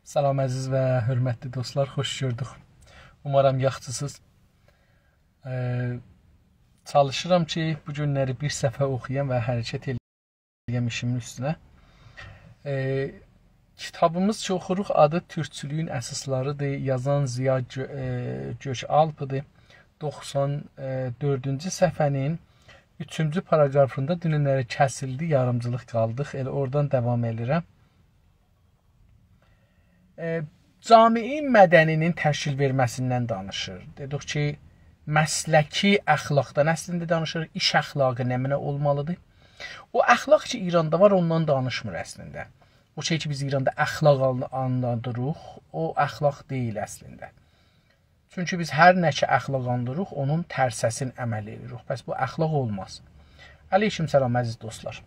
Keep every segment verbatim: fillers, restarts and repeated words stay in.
سلام، عزیز و حؤرمتلی دوستلار، خوش گؤردوک. اومارام یاخشیسینیز. ائ، چالیشیرام کی، بو گونلری بیر صفحه اوخویام و حرکت ائله‌یم ایشیمین اوستونه. ائ، کیتابیمیز کی اوخوروق، آدی تورکچولویون اساسلاری‌دیر. یازان ضیا گؤ-، ائ، گؤک‌آلپ‌دیر. دوخسان دؤردونجو صفحه‌نین اوچونجو پاراگرافیندا، دوننلری کسیلدی، یاریمجیلیق قالدیق. ائله اورادان داوام ائله‌ییرم. ائ، جامعه مدنی‌نین تشکیل وئرمه‌سیندن دانیشیر. دئدیک کی، مسلکی اخلاقدان اصلینده دانیشیر. ایش اخلاقی نمنه اولمالیدیر؟ او اخلاق کی ایراندا وار، اوندان دانیشمیر اصلینده. او شئی کی بیز ایراندا اخلاق آن-، آدلادیریق، او اخلاق دئییل اصلینده. چونکی بیز هر نه کی اخلاق آدلادیریق، اونون ترسه‌سین عمل ائدیریک. پس بو اخلاق اولماز. علیکم سلام، عزیز دوستلار.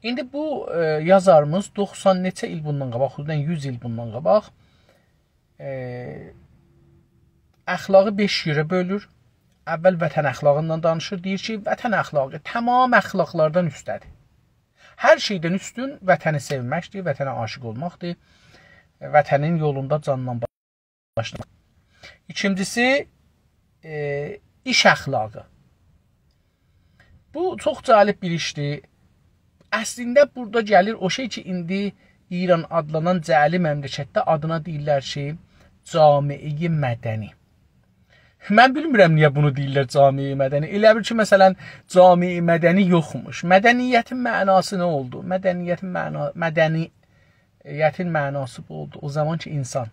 ایندی بو، ائ، یازاریمیز دوخسان نئچه ایل بوندان قاباق، حدوداً یوز ایل بوندان قاباق، ائ، اخلاقی بئش یئره بؤلور. اول وطن اخلاقیندان دانیشیر. دئییر کی، وطن اخلاقی تمام اخلاقلاردان اوسته‌دیر. هر شئیدن اوستون وطنی سئومکدیر، وطنه عاشیق اولماقدیر، وطنین یولوندا جاندان باشلاماق. ایکینجیسی، ائ، ایش اخلاقی. بو چوخ جالب بیر ایشدیر. اصلینده بورادا گلیر او شئی کی، ایندی ایران آدلانان جعلی مملکتده آدینا دئییرلر کی، جامعه مدنی. من بیلمیرم نییه بونو دئییرلر جامعه مدنی. ائله بیل کی، مثلاً، جامعه مدنی یوخموش. مدنیتین معناسی نه اولدو؟ مدنیتین معنا-، مدنیتین معناسی بو اولدو. او زامان کی، اینسان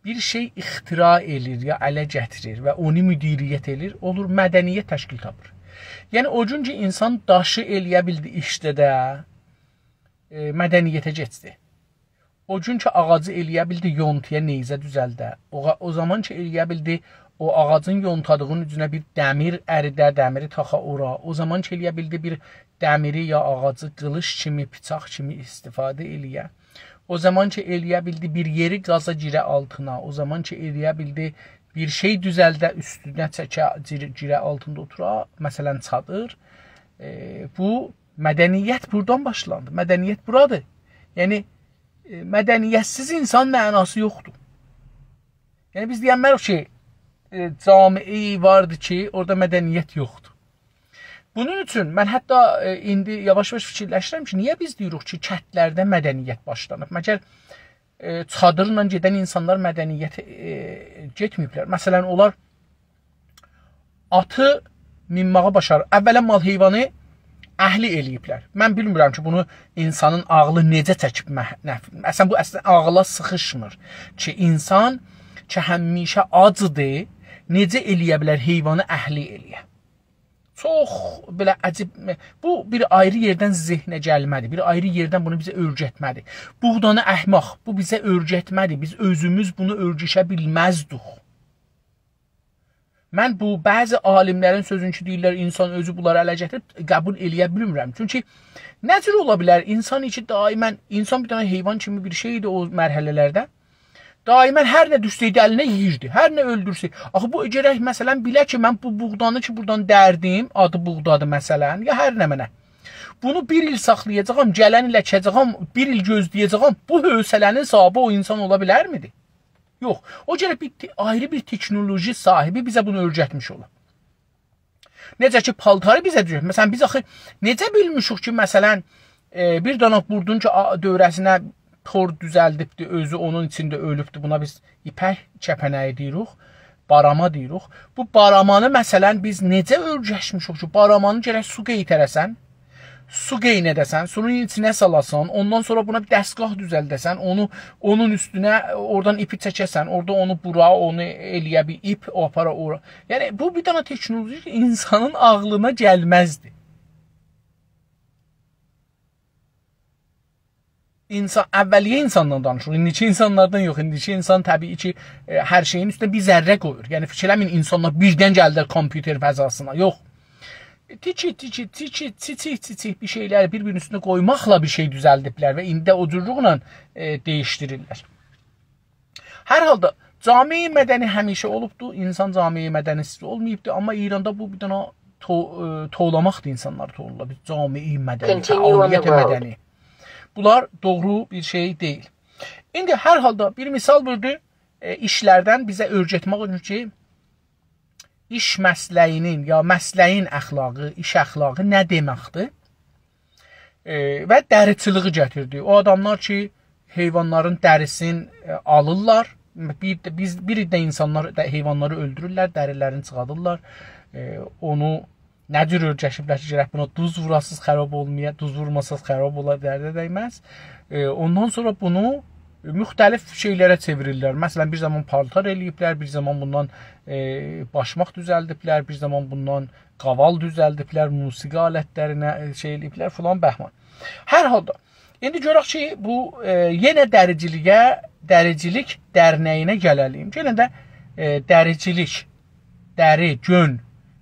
بیر شئی اختراع ائله‌ییر، یا اله گتیریر و اونو مدیریت ائله‌ییر، اولور مدنیت تشکیل تاپیر. یعنی، او گون کی، اینسان داشی ائله‌یه بیلدی ایشده ده، ائ، مدنیته کئچدی. او گون کی، آغاجی ائله‌یه بیلدی یونتویا نیزه دوزلده. او غا-، او زامان کی، ائله‌یه بیلدی او آغاجین یونتادیغینین اوزونه بیر دمیر اریده، دمیری تاخا اورا. او زامان کی، ائله‌یه بیلدی بیر دمیری یا آغاجی قیلیش کیمی، بیچاق کیمی استفاده ائله‌یه. او زامان کی، ائله‌یه بیلدی بیر یئری قازا گیره آلتینا. او زامان کی، ائله‌یه بیلدی بیر شئی دوزلده، اوستونه چکه، گیره، گیره آلتیندا اوتورا، مثلاً، چادیر. ائ، بو مدنیت بورادان باشلاندی. مدنیت بورادیر. یعنی، ائ، مدنیت‌سیز اینسان معناسی یوخدور. یعنی، بیز دئینمه‌ریک کی، ائ، جامعه واردی کی، اورادا مدنیت یوخدور. بونون اوچون من حتی، ائ، ایندی یاواش-یاواش فیکیرلشیرم کی، نییه بیز دئییریک کی، کندلرده مدنیت باشلانیب؟ مگر، ائ، چادیرلا گئدن اینسانلار مدنیته، ائ، گئتمه‌ییبلر؟ مثلاً، اونلار آتی مینماغی باشاریر. اولاً، مال حیوانی اهلی ائله‌ییبلر. من بیلمیرم کی، بونو اینسانین عاغلی نئجه چکیب مح-، نف-، اصلاً، بو اصلاً عاغلا سیخیشمیر کی، اینسان کی، همیشه آجدیر، نئجه ائله‌یه بیلر حیوانی اهلی ائله‌یه؟ چوخ بئله عجیب، بو بیر آیری یئردن ذهنه گلمه‌دی، بیر آیری یئردن بونو بیزه اؤیرتمه‌دی. بوغدانی اکمک، بو بیزه اؤیرتمه‌دی، بیز اؤزوموز بونو اؤیرشه بیلمزدیک. من بو بعضی عالیملرین سؤزونو کی، دئییرلر، اینسان اؤزو بونلاری اله گتیریب، قبول ائله‌یه بیلمیرم. چونکی نه جور اولا بیلر اینسان کی، دائماً، اینسان بیر دنه حیوان کیمی بیر شئیدی او مرحله‌لرده. دائماً هر نه دوشسه‌یدی الینه یئییردی، هر نه اؤلدورسه. آخی بو گرک، مثلاً، بیله کی، من بو بوغدانی کی، بورادان دردیم، آدی بوغدادیر، مثلاً، یا هر نمنه. بونو بیر ایل ساخلایاجاغام، گلن ایل اکه‌جه‌یم، بیر ایل گؤزله‌یه‌جه‌یم، بو حوصله‌نین صاحیبی او اینسان اولا بیلرمیدی؟ یوخ. او گرک بیر ت-، آیری بیر تکنولوژی صاحیبی بیزه بونو اؤیرتمیش اولا. نئجه کی، پالتاری بیزه دوزلدیب. مثلاً، بیز آخی نئجه بیلمیشیک کی، مثلاً، ائ، بیر دنه بوردون کی، آ-، دؤوره‌سینه تور دوزلدیبدی، اؤزو اونون ایچینده اؤلوبدو. بونا بیز ایپک کپنه‌یی دئییریک، باراما دئییریک. بو بارامانی، مثلاً، بیز نئجه اؤیرشمیشیک کی، بارامانی گرک سو قئیتره‌سن، سو قئینه‌ده‌سن، سونون ایچینه سالاسان، اوندان سونرا بونا بیر دستگاه دوزلده‌سن، اونو، اونون اوستونه، اورادان ایپی چکه‌سن، اورادا اونو بورا، اونو ائله‌یه بیر ایپ، او آپارا اورا. یعنی، بو بیر دنه تکنولوژی کی، اینسانین عاغلینا گلمزدی. اینسان، اولیه اینساندان دانیشیریق. ایندیکی اینسانلاردان یوخ. ایندیکی اینسان طبیعی کی، ائ، هر شئیین اوستونه بیر ذره قویور. یعنی، فیکر ائله‌مه‌یین اینسانلار بیردن گلدیلر کامپیوتر فضاسینا. یوخ. تیکی، تیکی، تیکی، تیچیک، تیچیک بیر شئیلری بیر-بیرینین اوستونه قویماقلا بیر شئی دوزلدیبلر و ایندی ده او جورلوقلا، ائ، دییشدیریرلر. هر حالدا، جامعه مدنی همیشه اولوبدو، اینسان جامعه مدنی‌سیز اولماییبدی، آمما ایراندا بو بیر دنه تو-، ائ، توولاماقدیر اینسانلاری توولورلار، بیر جامعه مدنی، Continue on the فعالیت road. مدنی. بونلار دوغرو بیر شئی دئییل. ایندی هر حالدا بیر مثال بویوردو، ائ، ایشلردن بیزه اؤیرتمک اوچون کی، ایش مسلگینین یا مسلگین اخلاقی، ایش اخلاقی نه دئمکدیر؟ ائ، و دریچیلیگی گتیردی. او آداملار کی، حیوانلارین دریسینی، ائ، آلیرلار. بیر، بیز، بیر ده اینسانلار دا حیوانلاری اؤلدورورلر، دریلرینی چیخادیرلار. ائ، اونو نه جور اؤیرشیبلر کی، گرک بونا دوز ووراسیز، خراب اولمایا، دوز وورماساز، خراب اولار، درده دیمز. ائ، اوندان سونرا بونو مختلف شئیلره چئویریرلر. مثلا، بیر زامان پالتار ائله‌ییبلر، بیر زامان بوندان، ائ، باشماق دوزلدیبلر، بیر زامان بوندان قاوال دوزلدیبلر، موسیقی آلتلرینه، ائ، شئی ائله‌ییبلر فلان بهمان. هر حالدا، ایندی گؤرک کی، بو، ائ، یئنه دریجیلیگه، دریجیلیک درنگینه گله‌لیم. یئنه ده، ائ، دریجیلیک، دری، گؤن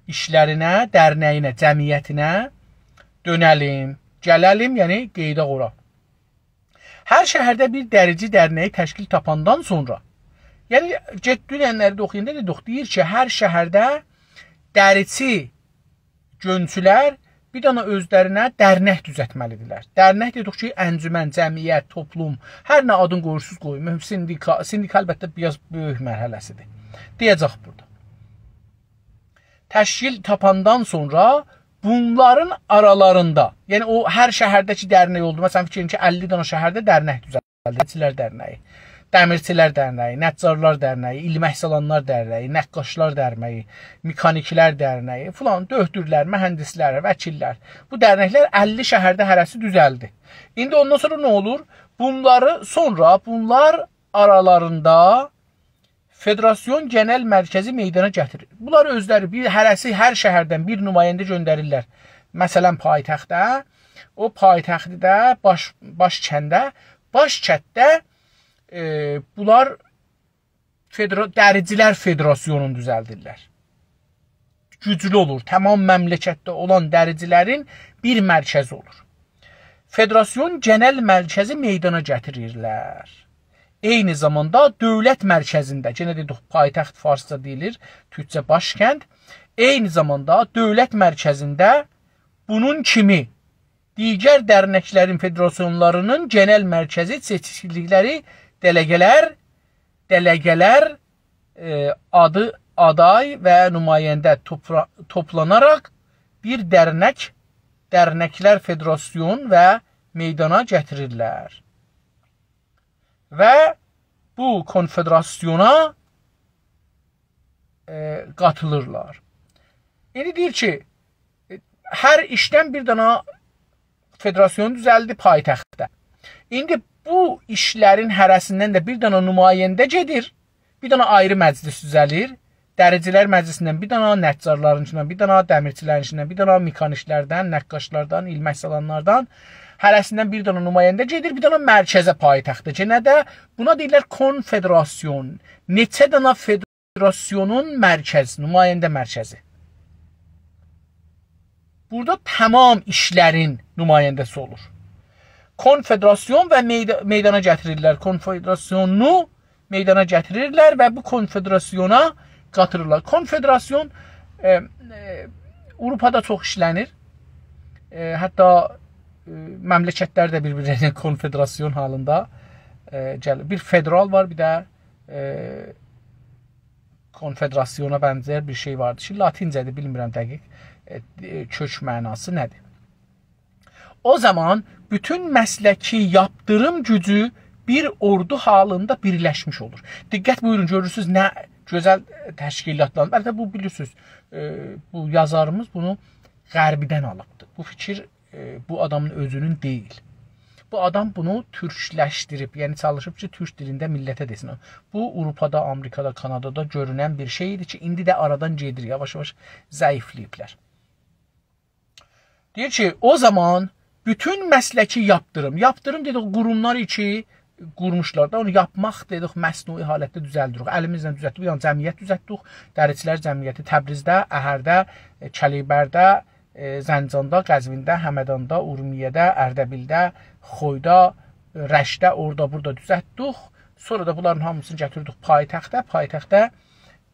ایشلرینه، درنگینه، جمعیتینه دؤنه‌لیم. گله‌لیم، یعنی قئییداق اورا. هر شهرده بیر دریجی درنگی تشکیل تاپاندان سونرا، یعنی، گئت دوننلری ده اوخویاندا دئدیک، دئییر کی، هر شهرده دریچی گؤنچولر بیر دنه اؤزلرینه درنک دوزلتمه‌لیدیرلر. درنک دئدیک کی، انجمن، جمعیت، توپلوم، هر نه آدین قویورسوز قویون. مهم سندیکا، سندیکا البته بیر آز بؤیوک مرحله‌سیدیر. دئیه‌جک بورادا. تشکیل تاپاندان سونرا بونلارین آرالاریندا، یعنی او هر شهرده کی درنک اولدو، مثلا، فیکیر ائدین کی، اللی دنه شهرده درنک دوزلدی. دریچیلر درنگی، دمیرچیلر درنگی، نجارلار درنگی، ایلمک سالانلار درنگی، نقاشلار درنگی، مکانیکلر درنگی، فلان، دؤکتورلر، مهندسلر، وکیللر. بو درنکلر اللی شهرده هره‌سی دوزلدی. ایندی اوندان سونرا نه اولور؟ بونلاری سونرا، بونلار آرالاریندا فدراسیون گئنل مرکزی میدانا گتیریر. بونلار اؤزلری بیر هره‌سی، هر شهردن بیر نماینده گؤندریرلر. مثلا، پایتخته، او پایتختده، باش، باش کنده، باش کندده، ائ، بونلار فدرا-، دریجیلر فدراسیونونو دوزلدیرلر. گوجلو اولور. تمام مملکتده اولان دریجیلرین بیر مرکزی اولور. فدراسیون گئنل مرکزی میدانا گتیریرلر. عینی زاماندا دؤولت مرکزینده، یئنه دئدیک، پایتخت فارسجا دئییلیر، تورکجه باشکند. عینی زاماندا دؤولت مرکزینده بونون کیمی دیگر درنکلرین فدراسیونلارینین گئنل مرکزی سئچیلدیکلری دلگه‌لر، دلگه‌لر، ائ، آدی، آدای و نماینده توپرا-، توپلاناراق بیر درنک، درنکلر فدراسیون و میدانا گتیریرلر. و بو کنفدراسیونا، ائ، قاتیلیرلار. ایندی دئییر کی، ائ، هر ایشدن بیر دنه فدراسیون دوزلدی پایتختده. ایندی بو ایشلرین هره‌سیندن ده بیر دنه نماینده گئدیر، بیر دنه آیری مجلس دوزه‌لیر. دریجیلر مجلسیندن بیر دنه، نجارلارینکیندن بیر دنه، دمیرچیلرینکیندن بیر دنه، مکانیکلردن، نقاشلاردان، ایلمک سالانلاردان، هره‌سیندن بیر دنه نماینده گئدیر، بیر دنه مرکزه، پایتخته. یئنه ده بونا دئییرلر کنفدراسیون. نئچه دنه فدراسیونون مرکز، نماینده مرکزی. بورادا تمام ایشلرین نماینده‌سی اولور. کنفدراسیون و میدا-، میدانا گتیریرلر. کنفدراسیونو میدانا گتیریرلر و بو کنفدراسیونا قاتیلیرلار. کنفدراسیون، ائ، ائ، آوروپادا چوخ ایشله‌نیر. ائ، حتی، ائ، مملکتلر ده بیر-بیرلرینه کنفدراسیون حالیندا، ائ، گلیر. بیر فدرال وار، بیر ده، ائ، کنفدراسیونا بنزر بیر شئی واردی کی، لاتینجه‌دیر، بیلمیرم دقیق، ائ، ائ، کؤک معناسی نه‌دیر. او زامان بوتون مسلکی یاپتیریم گوجو بیر اوردو حالیندا بیرلشمیش اولور. دقت بویورون، گؤرورسونوز نه گؤزل تشکیلاتلار. البته، بو بیلیرسینیز، ائ، بو یازاریمیز بونو غربیدن آلیبدیر. بو فیکیر، ائ، بو آدامین اؤزونون دئییل. بو آدام بونو تورکلشدیریب، یعنی چالیشیب کی، تورک دیلینده میللته دئسین. بو، آوروپادا، آمریکادا، کانادادا گؤرونن بیر شئی ایدی کی، ایندی ده آرادان گئدیر، یاواش-یاواش ضعیفله‌ییبلر. دئییر کی، او زامان بوتون مسلکی یاپتیریم، یاپتیریم دئدیک، قوروملار کی، قورموشلار دا، اونو یاپماق دئدیک، مصنوعی حالتده دوزلدیریک. الیمیزله دوزلتدیک، بیر دنه جمعیت دوزلتدیک، دریچیلر جمعیتی تبریزده، اهرده، ائ، کلیبرده، ائ، زنجاندا، قزوینده، همداندا، اورمیه‌ده، اردبیلده، خویدا، ائ، رشتده، اورادا، بورادا دوزلتدیک. سونرا دا بونلارین هامیسینی گتیردیک پایتخته. پایتخته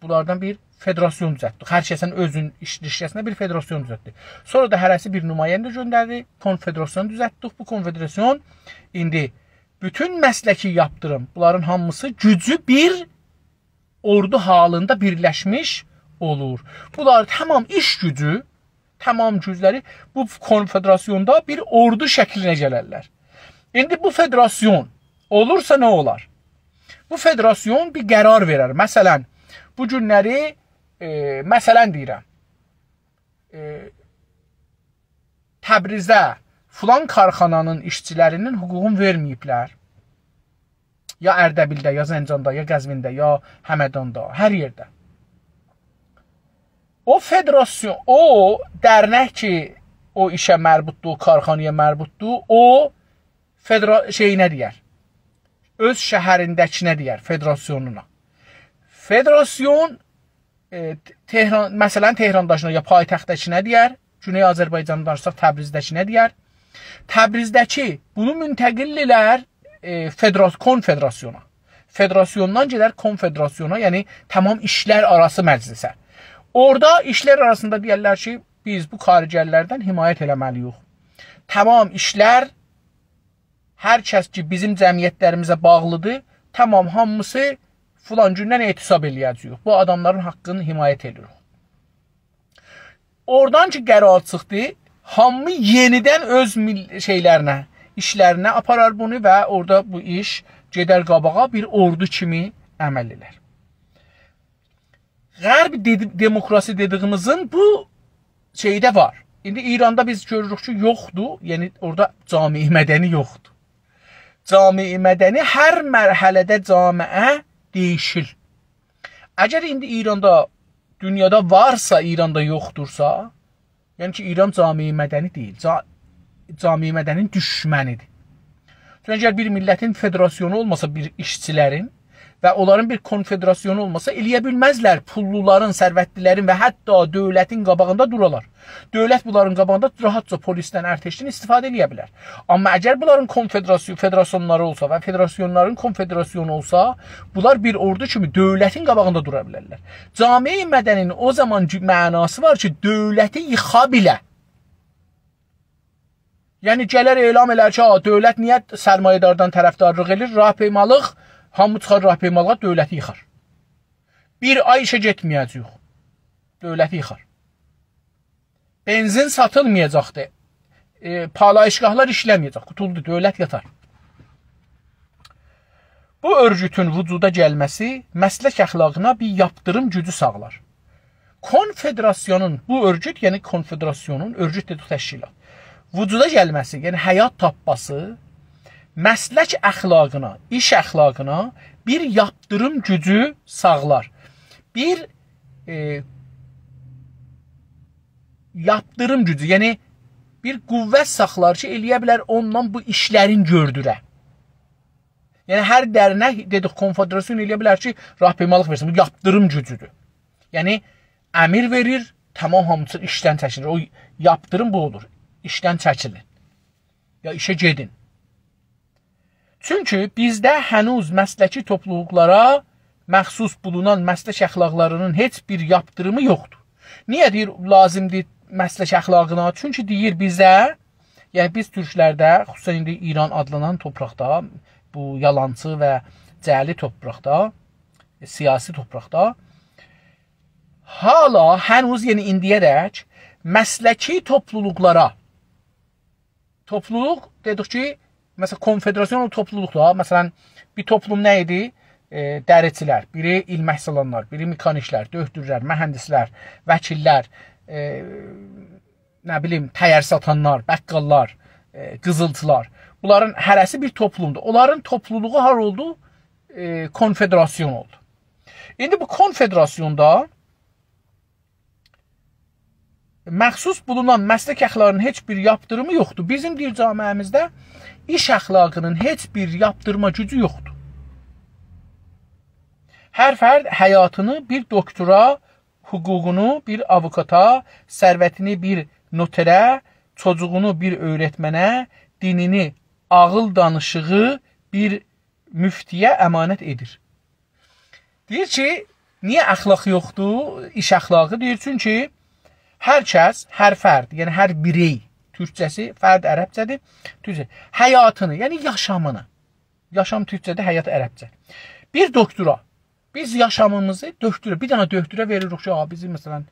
بونلاردان بیر فدراسیون دوزلتدیک. هر کسین اؤزون ایش-، ایشله‌سینه بیر فدراسیون دوزلتدی. سونرا دا هره‌سی بیر نماینده گؤندردی. کنفدراسیون دوزلتدیک. بو کنفدراسیون ایندی بوتون مسلکی یاپتیریم، بونلارین هامیسی گوجو بیر اوردو حالیندا بیرلشمیش اولور. بونلار تمام ایش گوجو، تمام گوجلری بو کنفدراسیوندا بیر اوردو شکلینه گلرلر. ایندی بو فدراسیون اولورسا نه اولار؟ بو فدراسیون بیر قرار وئرر. مثلا، بو گونلری، ائ، مثلا دئییرم، ائ، تبریزده فلان کارخانانین ایشچیلرینین حقوقونو وئرمه‌ییبلر. یا اردبیلده، یا زنجاندا، یا قزوینده، یا همداندا، هر یئرده. او فدراسیون، او درنک کی، او ایشه مربوطدور، او کارخانایا مربوطدور، او فدرا-، شئیینه دئیر. اؤز شهرینده‌کینه دئیر، فدراسیونونا. فدراسیون، ائ، تهران، مثلا، تهرانداکینا یا پایتختده‌کینه دئیر، گونئی آذربایجانی دانیشساق، تبریزده‌کینه دئیر. تبریزده‌کی بونو منتقل ائلر، ائ، فدرا-، کنفدراسیونا. فدراسیوندان گئدر کنفدراسیونا، یعنی تمام ایشلر آراسی مجلسه. اورادا ایشلر آراسیندا دئیرلر کی، بیز بو کارگرلردن حمایت ائله‌مه‌لی‌ییک. تمام ایشلر، هر کس کی، بیزیم جمعیتلریمیزه باغلیدیر، تمام هامیسی فلان گوندن اعتصاب ائله‌یه‌جه‌ییک. بو آداملارین حاققینی حمایت ائدیریک. اورادان کی، قرار چیخدی، هامی یئنیدن اؤز میل-، شئیلرینه، ایشلرینه آپارار بونو و اورادا بو ایش گئدر قاباغا، بیر اوردو کیمی عمل ائلر. غرب دئدی-، دموکراسی دئدیگیمیزین بو شئیده وار. ایندی ایراندا بیز گؤروروک کی، یوخدور، یعنی اورادا جامعه مدنی یوخدور. جامعه مدنی هر مرحله‌ده جامعه دییشیر. اگر ایندی ایراندا، دونیادا وارسا، ایراندا یوخدورسا، یعنی کی، ایران جامعه مدنی دئییل، جا-، جامعه مدنی‌نین دوشمنی‌دیر. چونکی اگر بیر میللتین فدراسیونو اولماسا، بیر ایشچیلرین و اونلارین بیر کنفدراسیونو اولماسا، ائله‌یه بیلمزلر پوللولارین، ثروتلی‌لرین و حتی دؤولتین قاباغیندا دورالار. دؤولت بونلارین قاباغیندا راحتجا پلیسدن، ارتشدن استفاده ائله‌یه بیلر. آمما اگر بونلارین کنفدراسیون، فدراسیونلاری اولسا و فدراسیونلارین کنفدراسیونو اولسا، بونلار بیر اوردو کیمی دؤولتین قاباغیندا دورا بیلرلر. جامعه مدنی‌نین او زامان کی، معناسی وار کی، دؤولتی ییخا بیله. یعنی، گلر اعلام ائلر کی، «آ، دؤولت نییه سرمایه‌داردان طرفدارلیق ائدیر؟ راهپیمالیق»، هامی چیخار راهپیمالیغا، دؤولتی ییخار. بیر آی ایشه گئتمه‌یه‌جه‌ییک. دؤولتی ییخار. بنزین ساتیلمایاجاقدی. ائ، پالایشگاهلار ایشله‌مه‌یه‌جک. قوتولدو، دؤولت یاتار. بو اؤرگوتون وجودا گلمه‌سی مسلک اخلاقینا بیر یاپتیریم گوجو ساغلار. کنفدراسیونون، بو اؤرگوت، یعنی کنفدراسیونون، اؤرگوت دئدیک تشکیلات، وجودا گلمه‌سی، یعنی حیات تاپماسی مسلک اخلاقینا، ایش اخلاقینا بیر یاپتیریم گوجو ساغلار. بیر، ائ، یاپتیریم گوجو، یعنی بیر قوت ساخلار کی، ائله‌یه بیلر اوندان بو ایشلرین گؤردوره. یعنی هر درنک، دئدیک، کنفدراسیون ائله‌یه بیلر کی، راهپیمالیق وئرسین. بو یاپتیریم گوجودور. یعنی امر وئریر، تمام هامیسی ایشدن چکیلیر. او یاپتیریم بو اولور. ایشدن چکیلین. یا ایشه گئدین. چونکی بیزده هنوز مسلکی توپلولوقلارا مخصوص بولونان مسلک اخلاقلاری‌نین هئچ بیر یاپتیریمی یوخدور. نییه دئییر لازیمدیر مسلک اخلاقینا؟ چونکی دئییر بیزه، یعنی بیز تورکلرده، خصوصا ایندی ایران آدلانان توپراقدا، بو یالانچی و جعلی توپراقدا، سیاسی توپراقدا حالا، هنوز، یعنی ایندییه‌دک مسلکی توپلولوقلارا، توپلولوق دئدیک کی، مثلا، کنفدراسیون او توپلولوقدور. مثلا، بیر توپلوم نه ایدی؟ ائ، دریچیلر، بیری ایلمک سالانلار، بیری مکانیکلر، دؤهدورلر، مهندسلر، وکیللر، ائ، نه بیلیم، تیر ساتانلار، بقاللار، ائ، قیزیلچیلار. بونلارین هره‌سی بیر توپلومدور. اونلارین توپلولوغو هار اولدو؟ ائ، کنفدراسیون اولدو. ایندی بو کنفدراسیوندا مخصوص بولونان مسلک اخلاقی‌نین هئچ بیر یاپتیریمی یوخدور. بیزیم، دئییر، جامعه‌میزده ایش اخلاقی‌نین هئچ بیر یاپتیرما گوجو یوخدور. هر فرد حیاتینی بیر دکترا، حقوقونو بیر آووکاتا، ثروتینی بیر نوتره، چوجوغونو بیر اؤیرتمنه، دینینی، عاغیل دانیشیغی بیر مفتی‌یه امانت ائدیر. دئییر کی، نییه اخلاق یوخدور، ایش اخلاقی؟ دئییر، چونکی هر کس، هر فرد، یعنی هر بیرئی، تورکجه‌سی، فرد عربجه‌دیر، تورکجه، حیاتینی، یعنی یاشامینی، یاشام تورکجه‌دیر، حیات عربجه. بیر دکترا. بیز یاشامیمیزی دکترا، بیر دنه دکترا وئریریک کی، ها، بیزی، مثلا، ائ،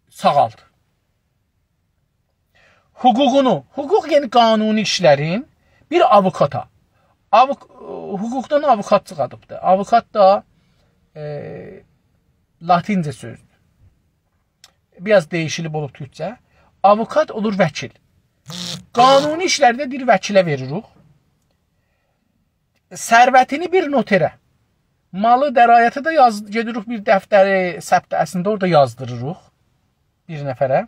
ساغالت. حقوقونو، حقوق، یعنی قانونی ایشلرین، بیر آووکاتا. آووک-، حقوقدان آووکات چیخاردیبدی. آووکات دا، ائ، لاتینجه سؤزدور. بیر آز دییشیلیب اولوب تورکجه. آووکات اولور وکیل. قانونی ایشلرده دئییر وکیله وئریریک. ثروتینی بیر نوتره. مالی، درایتی ده یاز-، گئدیریک بیر دفتر ثبت اصلینده اورادا یازدیریریق بیر نفره.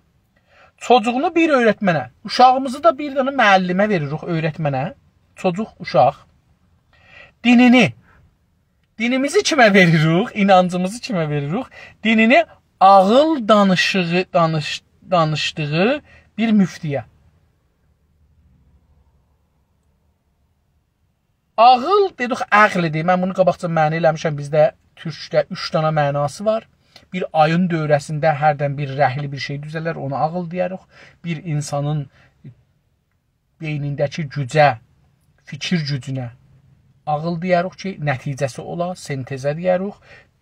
چوجوغونو بیر اؤیرتمنه. اوشاغیمیزی دا بیر دنه معلمه وئریریک، اؤیرتمنه. چوجوق، اوشاق. دینینی، دینیمیزی کیمه وئریریک؟ اینانجیمیزی کیمه وئریریک؟ دینینی عاغیل دانیشیغی، دانیش-، دانیشدیغی بیر مفتی‌یه. عاغیل، دئدیک، عقل‌دیر. من بونو قاباقجا معنا ائله‌میشم. بیزده تورکده اوچ دنه معناسی وار. بیر آیین دؤوره‌سینده هردن بیر رنگلی بیر شئی دوزه‌لر، اونا عاغیل دئیه‌ریک. بیر اینسانین بئینینده‌کی گوجه، فیکیر گوجونه عاغیل دئیه‌ریک کی، نتیجه‌سی اولا، سنتزه دئیه‌ریک،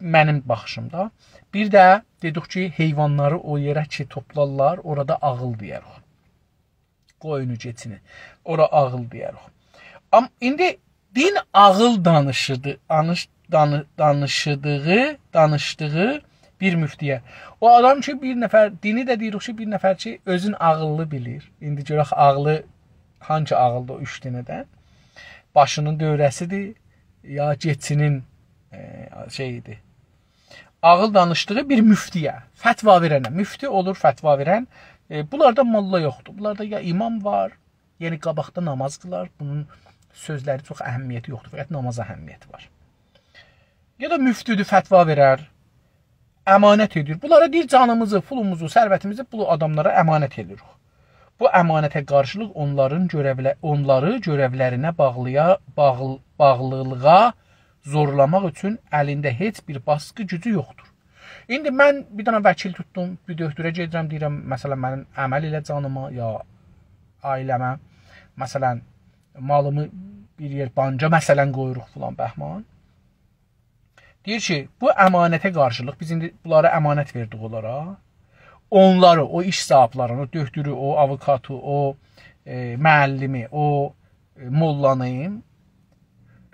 منیم باخیشیمدا. بیر ده دئدیک کی، حیوانلاری او یئره کی توپلارلار، اورادا عاغیل دئیه‌ریک. قویونو، کئچینی. اورا عاغیل دئیه‌ریک. آمما ایندی دین عاغیل دانیشیردی، دانیش-، دانی-، دانیشیدیغی، دانیشدیغی بیر مفتی‌یه. او آدام کی، بیر نفر، دینی ده دئییریک کی، بیر نفر کی، اؤزون عاغیللی بیلیر. ایندی گؤرک، عاغلی، هانسی عاغیلدیر او اوچ دنه‌دن؟ باشینین دؤوره‌سیدیر، یا کئچینین، ائ، شئییدیر؟ عاغیل دانیشدیغی بیر مفتی‌یه، فتوا وئرنه. مفتی اولور فتوا وئرن. ائ، بونلاردا موللا یوخدور. بونلاردا یا امام وار، یعنی قاباقدا ناماز قیلار. بونون سؤزلری چوخ اهمیتی یوخدور. فقط نامازا اهمیتی وار. یا دا مفتی‌دیر، فتوا وئرر، امانت ائدیر. بونلارا دئییر، جانیمیزی، پولوموزو، ثروتیمیزی بو آداملارا امانت ائدیریک. بو امانته قارشیلیق اونلارین گؤره‌وله-، اونلاری گؤره‌ولرینه باغلییا-، باغل-، باغلیلیغا زورلاماق اوچون الینده هئچ بیر باسقی گوجو یوخدور. ایندی من بیر دنه وکیل توتدوم، بیر دؤکتوره گئدیرم، دئییرم، مثلا، منیم عمل ائله جانیما، یا عائله‌مه، مثلا، مالیمی بیر یئر بانکا، مثلا، قویوروق فلان بهمان. دئییر کی، بو امانته قارشیلیق، بیز ایندی بونلاری امانت وئردیک اونلارا. اونلاری، او ایش صاحیبلرینی، او دؤکتورو، او آووکاتی، او، ائ، معلمی، او، ائ، موللانی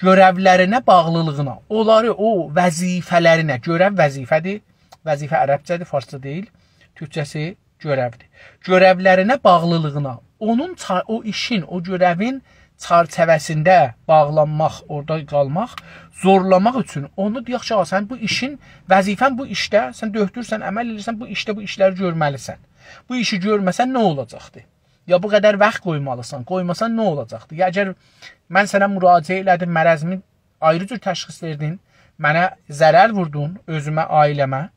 گؤره‌ولرینه باغلیلیغینا، اونلاری او وظیفه‌لرینه، گؤره‌و وظیفه‌دیر، وظیفه عربجه‌دیر، فارسجا دئییل، تورکجه‌سی گؤره‌ودیر. گؤره‌ولرینه باغلیلیغینا، اونون چا-، او ایشین، او گؤره‌وین چرچیوه‌سینده باغلانماق، اورادا قالماق، زورلاماق اوچون اونو دئیک کی، «آ، سن بو ایشین، وظیفه‌ن بو ایشده، سن دؤکتورسن، عمل ائدیرسن، بو ایشده بو ایشلری گؤرمه‌لیسن. بو ایشی گؤرمه‌سن نه اولاجاقدی؟ یا بو قدر واخت قویمالیسان، قویماسان نه اولاجاقدی؟ یا اگر من سنه مراجعه ائله‌دیم، مرضیمی آیری جور تشخیص وئردین، منه ضرر ووردون، اؤزومه، عائله‌مه،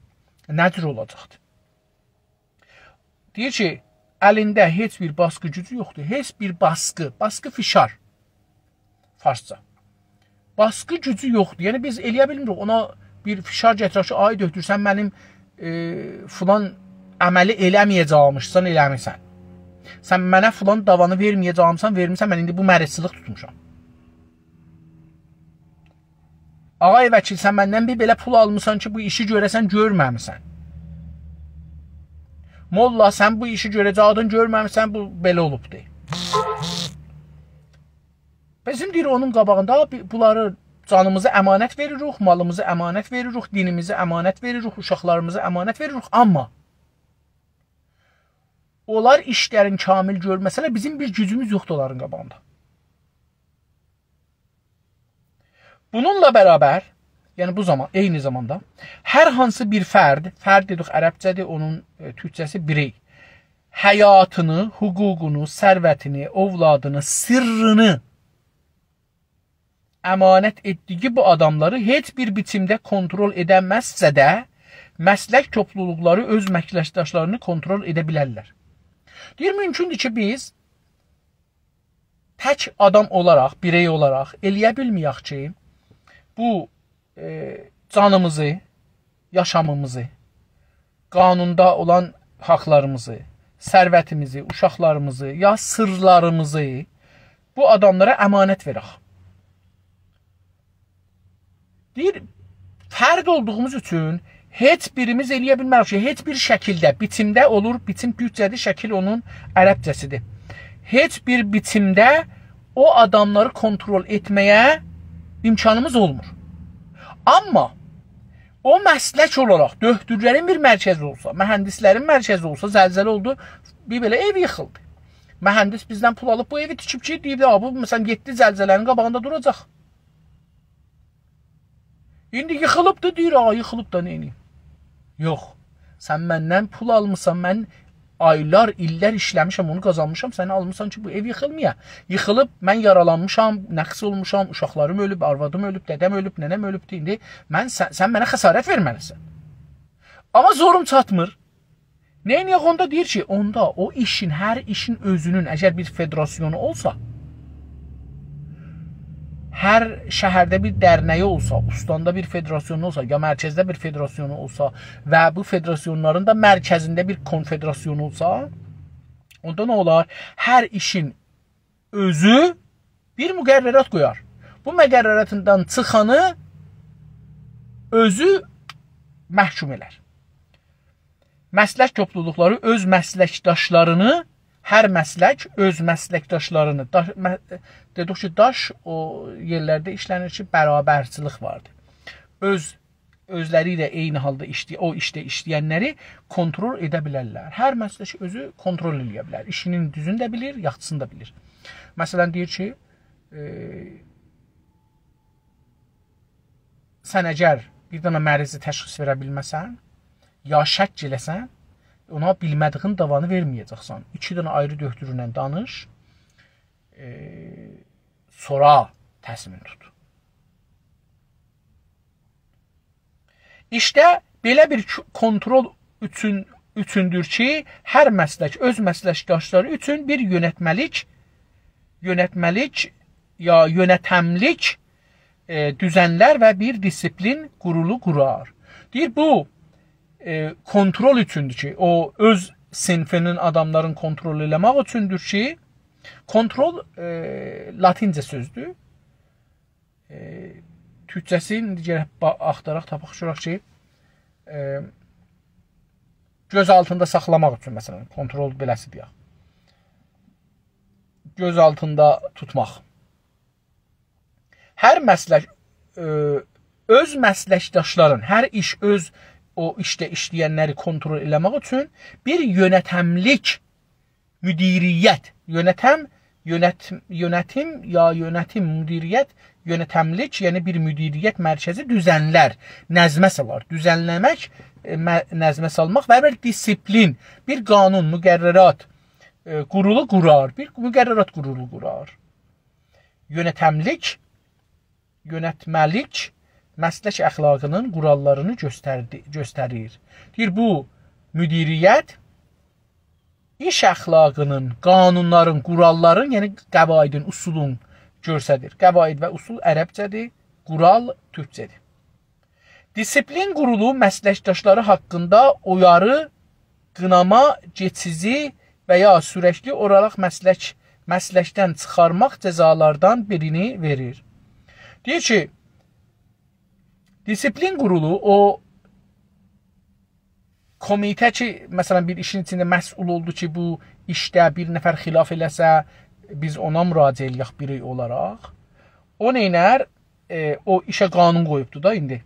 نه جور اولاجاقدی؟» دئییر کی، الینده هئچ بیر باسقی گوجو یوخدور. هئچ بیر باسقی، باسقی، فشار. فارسجا. باسقی گوجو یوخدور. یعنی، بیز ائلیه بیلمیریک، اونا بیر فشار گتیرک کی، «آی دؤکتور، سن منیم، ائ، فلان عملی ائله‌مه‌یه‌جکمیشسن، ائله‌میسن. سن منه فلان داوانی وئرمه‌یه‌جکمیسن، وئرمیسن، من ایندی بو مریضچیلیق توتموشام. آقای وکیل، سن مندن بیر بئله پول آلمیسان کی، بو ایشی گؤره‌سن، گؤرمه‌میسن. موللا، سن بو ایشی گؤره‌جکدین، گؤرمه‌میسن، بو بئله اولوبدور.» بیزیم، دئییر، اونون قاباغیندا بی-، بونلاری، جانیمیزی امانت وئریریک، مالیمیزی امانت وئریریک، دینیمیزی امانت وئریریک، اوشاقلاریمیزی امانت وئریریک، آمما اونلار ایشلرین کامل گؤرمه‌سه‌لر، بیزیم بیر گوجوموز یوخدور اونلارین قاباغیندا. بونونلا برابر، یعنی بو زامان، عینی زاماندا هر هانسی بیر فرد، فرد دئدیک عربجه‌دیر، اونون، ائ، تورکجه‌سی بیرئی، حیاتینی، حقوقونو، ثروتینی، اولادینی، سیرّینی امانت ائتدیگی بو آداملاری هئچ بیر بیچیمده کنترل ائده‌مزسه ده، مسلک توپلولوقلاری اؤز مسلکداشلارینی کنترل ائده بیلرلر. دئییر، مومکوندور کی، بیز تک آدام اولاراق، بیرئی اولاراق ائلیه بیلمه‌یک کی، بو، ائ، جانیمیزی، یاشامیمیزی، قانوندا اولان حاقلاریمیزی، ثروتیمیزی، اوشاقلاریمیزی، یا سیرّلاریمیزی بو آداملارا امانت وئرک. دئییر، فرد اولدوغوموز اوچون هئچ بیریمیز ائلیه بیلمریک کی، هئچ بیر شکیلده، بیچیمده اولور، بیچیم تورکجه‌دیر، شکیل اونون عربجه‌سیدیر. هئچ بیر بیچیمده او آداملاری کنترل ائتمه‌یه امکانیمیز اولمور. آمما او مسلک اولاراق دؤکتورلرین بیر مرکزی اولسا، مهندسلرین مرکزی اولسا، زلزله اولدو، بیر بئله ائو ییخیلدی. مهندس بیزدن پول آلیب بو ائوی تیکیب کی، دئییب، «آ، بو، مثلا، یئددی زلزله‌نین قاباغیندا دوراجاق.» ایندی ییخیلیبدی، دئییر، «آ، ییخیلیب دا، نئینییم؟» یوخ. سن مندن پول آلمیسان، من آیلار، ایللر ایشله‌میشم، اونو قازانمیشام، سنی آلمیسان کی، بو ائو ییخیلمایا. ییخیلیب، من یارالانمیشام، نقص اولموشام، اوشاقلاریم اؤلوب، آروادیم اؤلوب، دده‌م اؤلوب، ننه‌م اؤلوبدور. ایندی من، سن، سن منه خسارت وئرمه‌لیسن. آمما زوروم چاتمیر. نئینیه‌ک اوندا؟ دئییر کی، اوندا او ایشین، هر ایشین اؤزونون، اگر بیر فدراسیونو اولسا، هر شهرده بیر درنگی اولسا، اوستاندا بیر فدراسیونو اولسا، یا مرکزده بیر فدراسیونو اولسا و بو فدراسیونلارین دا مرکزینده بیر کنفدراسیونو اولسا، اوندا نه اولار؟ هر ایشین اؤزو بیر مقررات قویار. بو مقرراتیندان چیخانی اؤزو محکوم ائلر. مسلک توپلولوقلاری اؤز مسلکداشلارینی، هر مسلک اؤز مسلکداشلارینی، داش، مه-، دئدیک کی، داش او یئرلرده ایشله‌نیر کی، برابرچیلیک واردیر. اؤز، اؤزلری ایله عینی حالدا ایشلی-، او ایشده ایشله‌ینلری کنترل ائده بیلرلر. هر مسلک اؤزو کنترل ائله‌یه بیلر. ایشینین دوزونو ده بیلیر، یاخشیسینی دا بیلیر. مثلا، دئییر کی، ائ، سن اگر بیر دنه مریضی تشخیص وئره بیلمه‌سن، یا شک ائله‌سن، اونا بیلمه‌دیگین داوانی وئرمه‌یه‌جکسن. ایکی دنه آیری دؤکتورونن دانیش، ائ، سونرا تصمیم توت. ایشده بئله بیر ک-، کنترل اوچون، اوچوندور کی، هر مسلک اؤز مسلکداشلاری اوچون بیر یؤنتمه‌لیک، یؤنتمه‌لیک یا یؤنتملیک، ائ، دوزنلر و بیر دیسیپلین قورولو قورار. دئییر، بو، ائ، کنترل اوچوندور کی، او اؤز صینفینین آداملارین کنترل ائله‌مک اوچوندور کی، کنترل، ائ، لاتینجه سؤزدور. ائ، تورکجه‌سینی ایندی گرک با-، آختاراق، تاپاق، گؤرک کی، ائ، گؤز آلتیندا ساخلاماق اوچون، مثلا، کنترل بئله‌سی دئیک. گؤز آلتیندا توتماق. هر مسلک، ائ، اؤز مسلکداشلارین، هر ایش اؤز او ایشده ایشله‌ینلری کنترل ائله‌مک اوچون بیر یؤنتملیک، مدیریت، یؤنتم، یؤنت-، یؤنتیم یا یؤنتیم، مدیریت، یؤنتملیک، یعنی بیر مدیریت مرکزی دوزنلر، نظمه سالار. دوزنله‌مک، ائ، مه-، نظمه سالماق و بیر دیسیپلین، بیر قانون، مقررات، ائ، قورولو قورار، بیر مقررات قورولو قورار. یؤنتملیک، یؤنتمه‌لیک مسلک اخلاقینین قوراللارینی گؤستردی-، گؤستریر. دئییر، بو مدیریت ایش اخلاقینین، قانونلارین، قوراللارین، یعنی قواعدین، اصولون گؤستریر. قواعد و اصول عربجه‌دیر، قورال تورکجه‌دیر. دیسیپلین قورولو مسلکداشلاری حاقیندا اویاری، قیناما، کئچیجی و یا سورکلی اولاراق مسلک، مسلکدن چیخارماق جزالاردان بیرینی وئریر. دئییر کی، دیسیپلین قورولو او کومیته کی، مثلا، بیر ایشین ایچینده مسئول اولدو کی، بو ایشده بیر نفر خلاف ائله‌سه، بیز اونا مراجعه ائله‌یک بیری اولاراق. او نئینر؟ ائ، او ایشه قانون قویوبدو دا ایندی.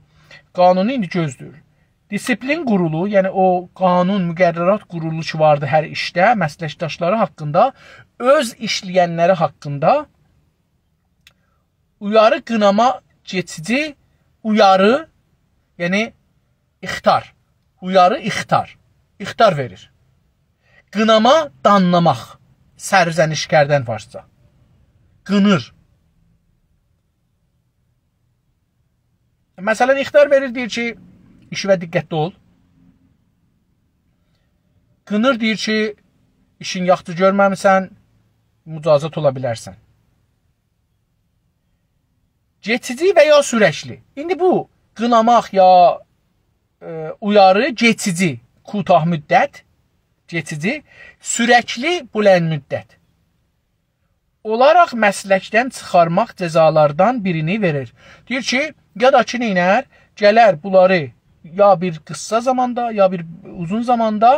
قانونو ایندی گؤزله‌ییر. دیسیپلین قورولو، یعنی او قانون، مقررات قورولو کی واردی هر ایشده، مسلکداشلاری حاقیندا، اؤز ایشله‌ینلری حاقیندا اویاری، قیناما، کئچیجی، اویاری، یعنی اخطار. اویاری، اخطار. اخطار وئریر. قیناما، دانلاماق. سرزنش کردن فارسجا. قینیر. مثلا، اخطار وئریر، دئییر کی، ایشیوه دقتلی اول. قینیر، دئییر کی، ایشین یاخشی گؤرمه‌میسن، مجازات اولا بیلرسن. کئچیجی و یا سورکلی. ایندی بو قیناماق یا، ائ، اویاری کئچیجی، کوتاه مدت، کئچیجی، سورکلی، بلند مدت. اولاراق مسلکدن چیخارماق جزالاردان بیرینی وئریر. دئییر کی، یا دا کی، نئینر؟ گلر بونلاری یا بیر قیسا زاماندا، یا بیر اوزون زاماندا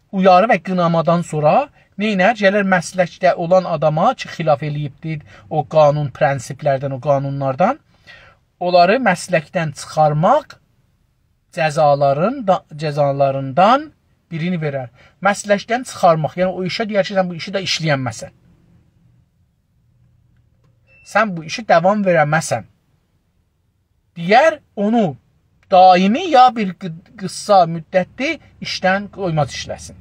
اویاری و قینامادان سونرا نئینر؟ گلر مسلکده اولان آداما کی، خلاف ائله‌ییبدی او قانون پرنسیپلردن، او قانونلاردان، اونلاری مسلکدن چیخارماق جزالارین دا، جزالاریندان بیرینی وئرر. مسلکدن چیخارماق، یعنی او ایشه دئیر کی، سن بو ایشی ده ایشله‌ینمه‌سن. سن بو ایشی داوام وئره‌مه‌سن. دئیر، اونو دائمی یا بیر قی-، قیسا مدتلی ایشدن قویماز ایشله‌سین.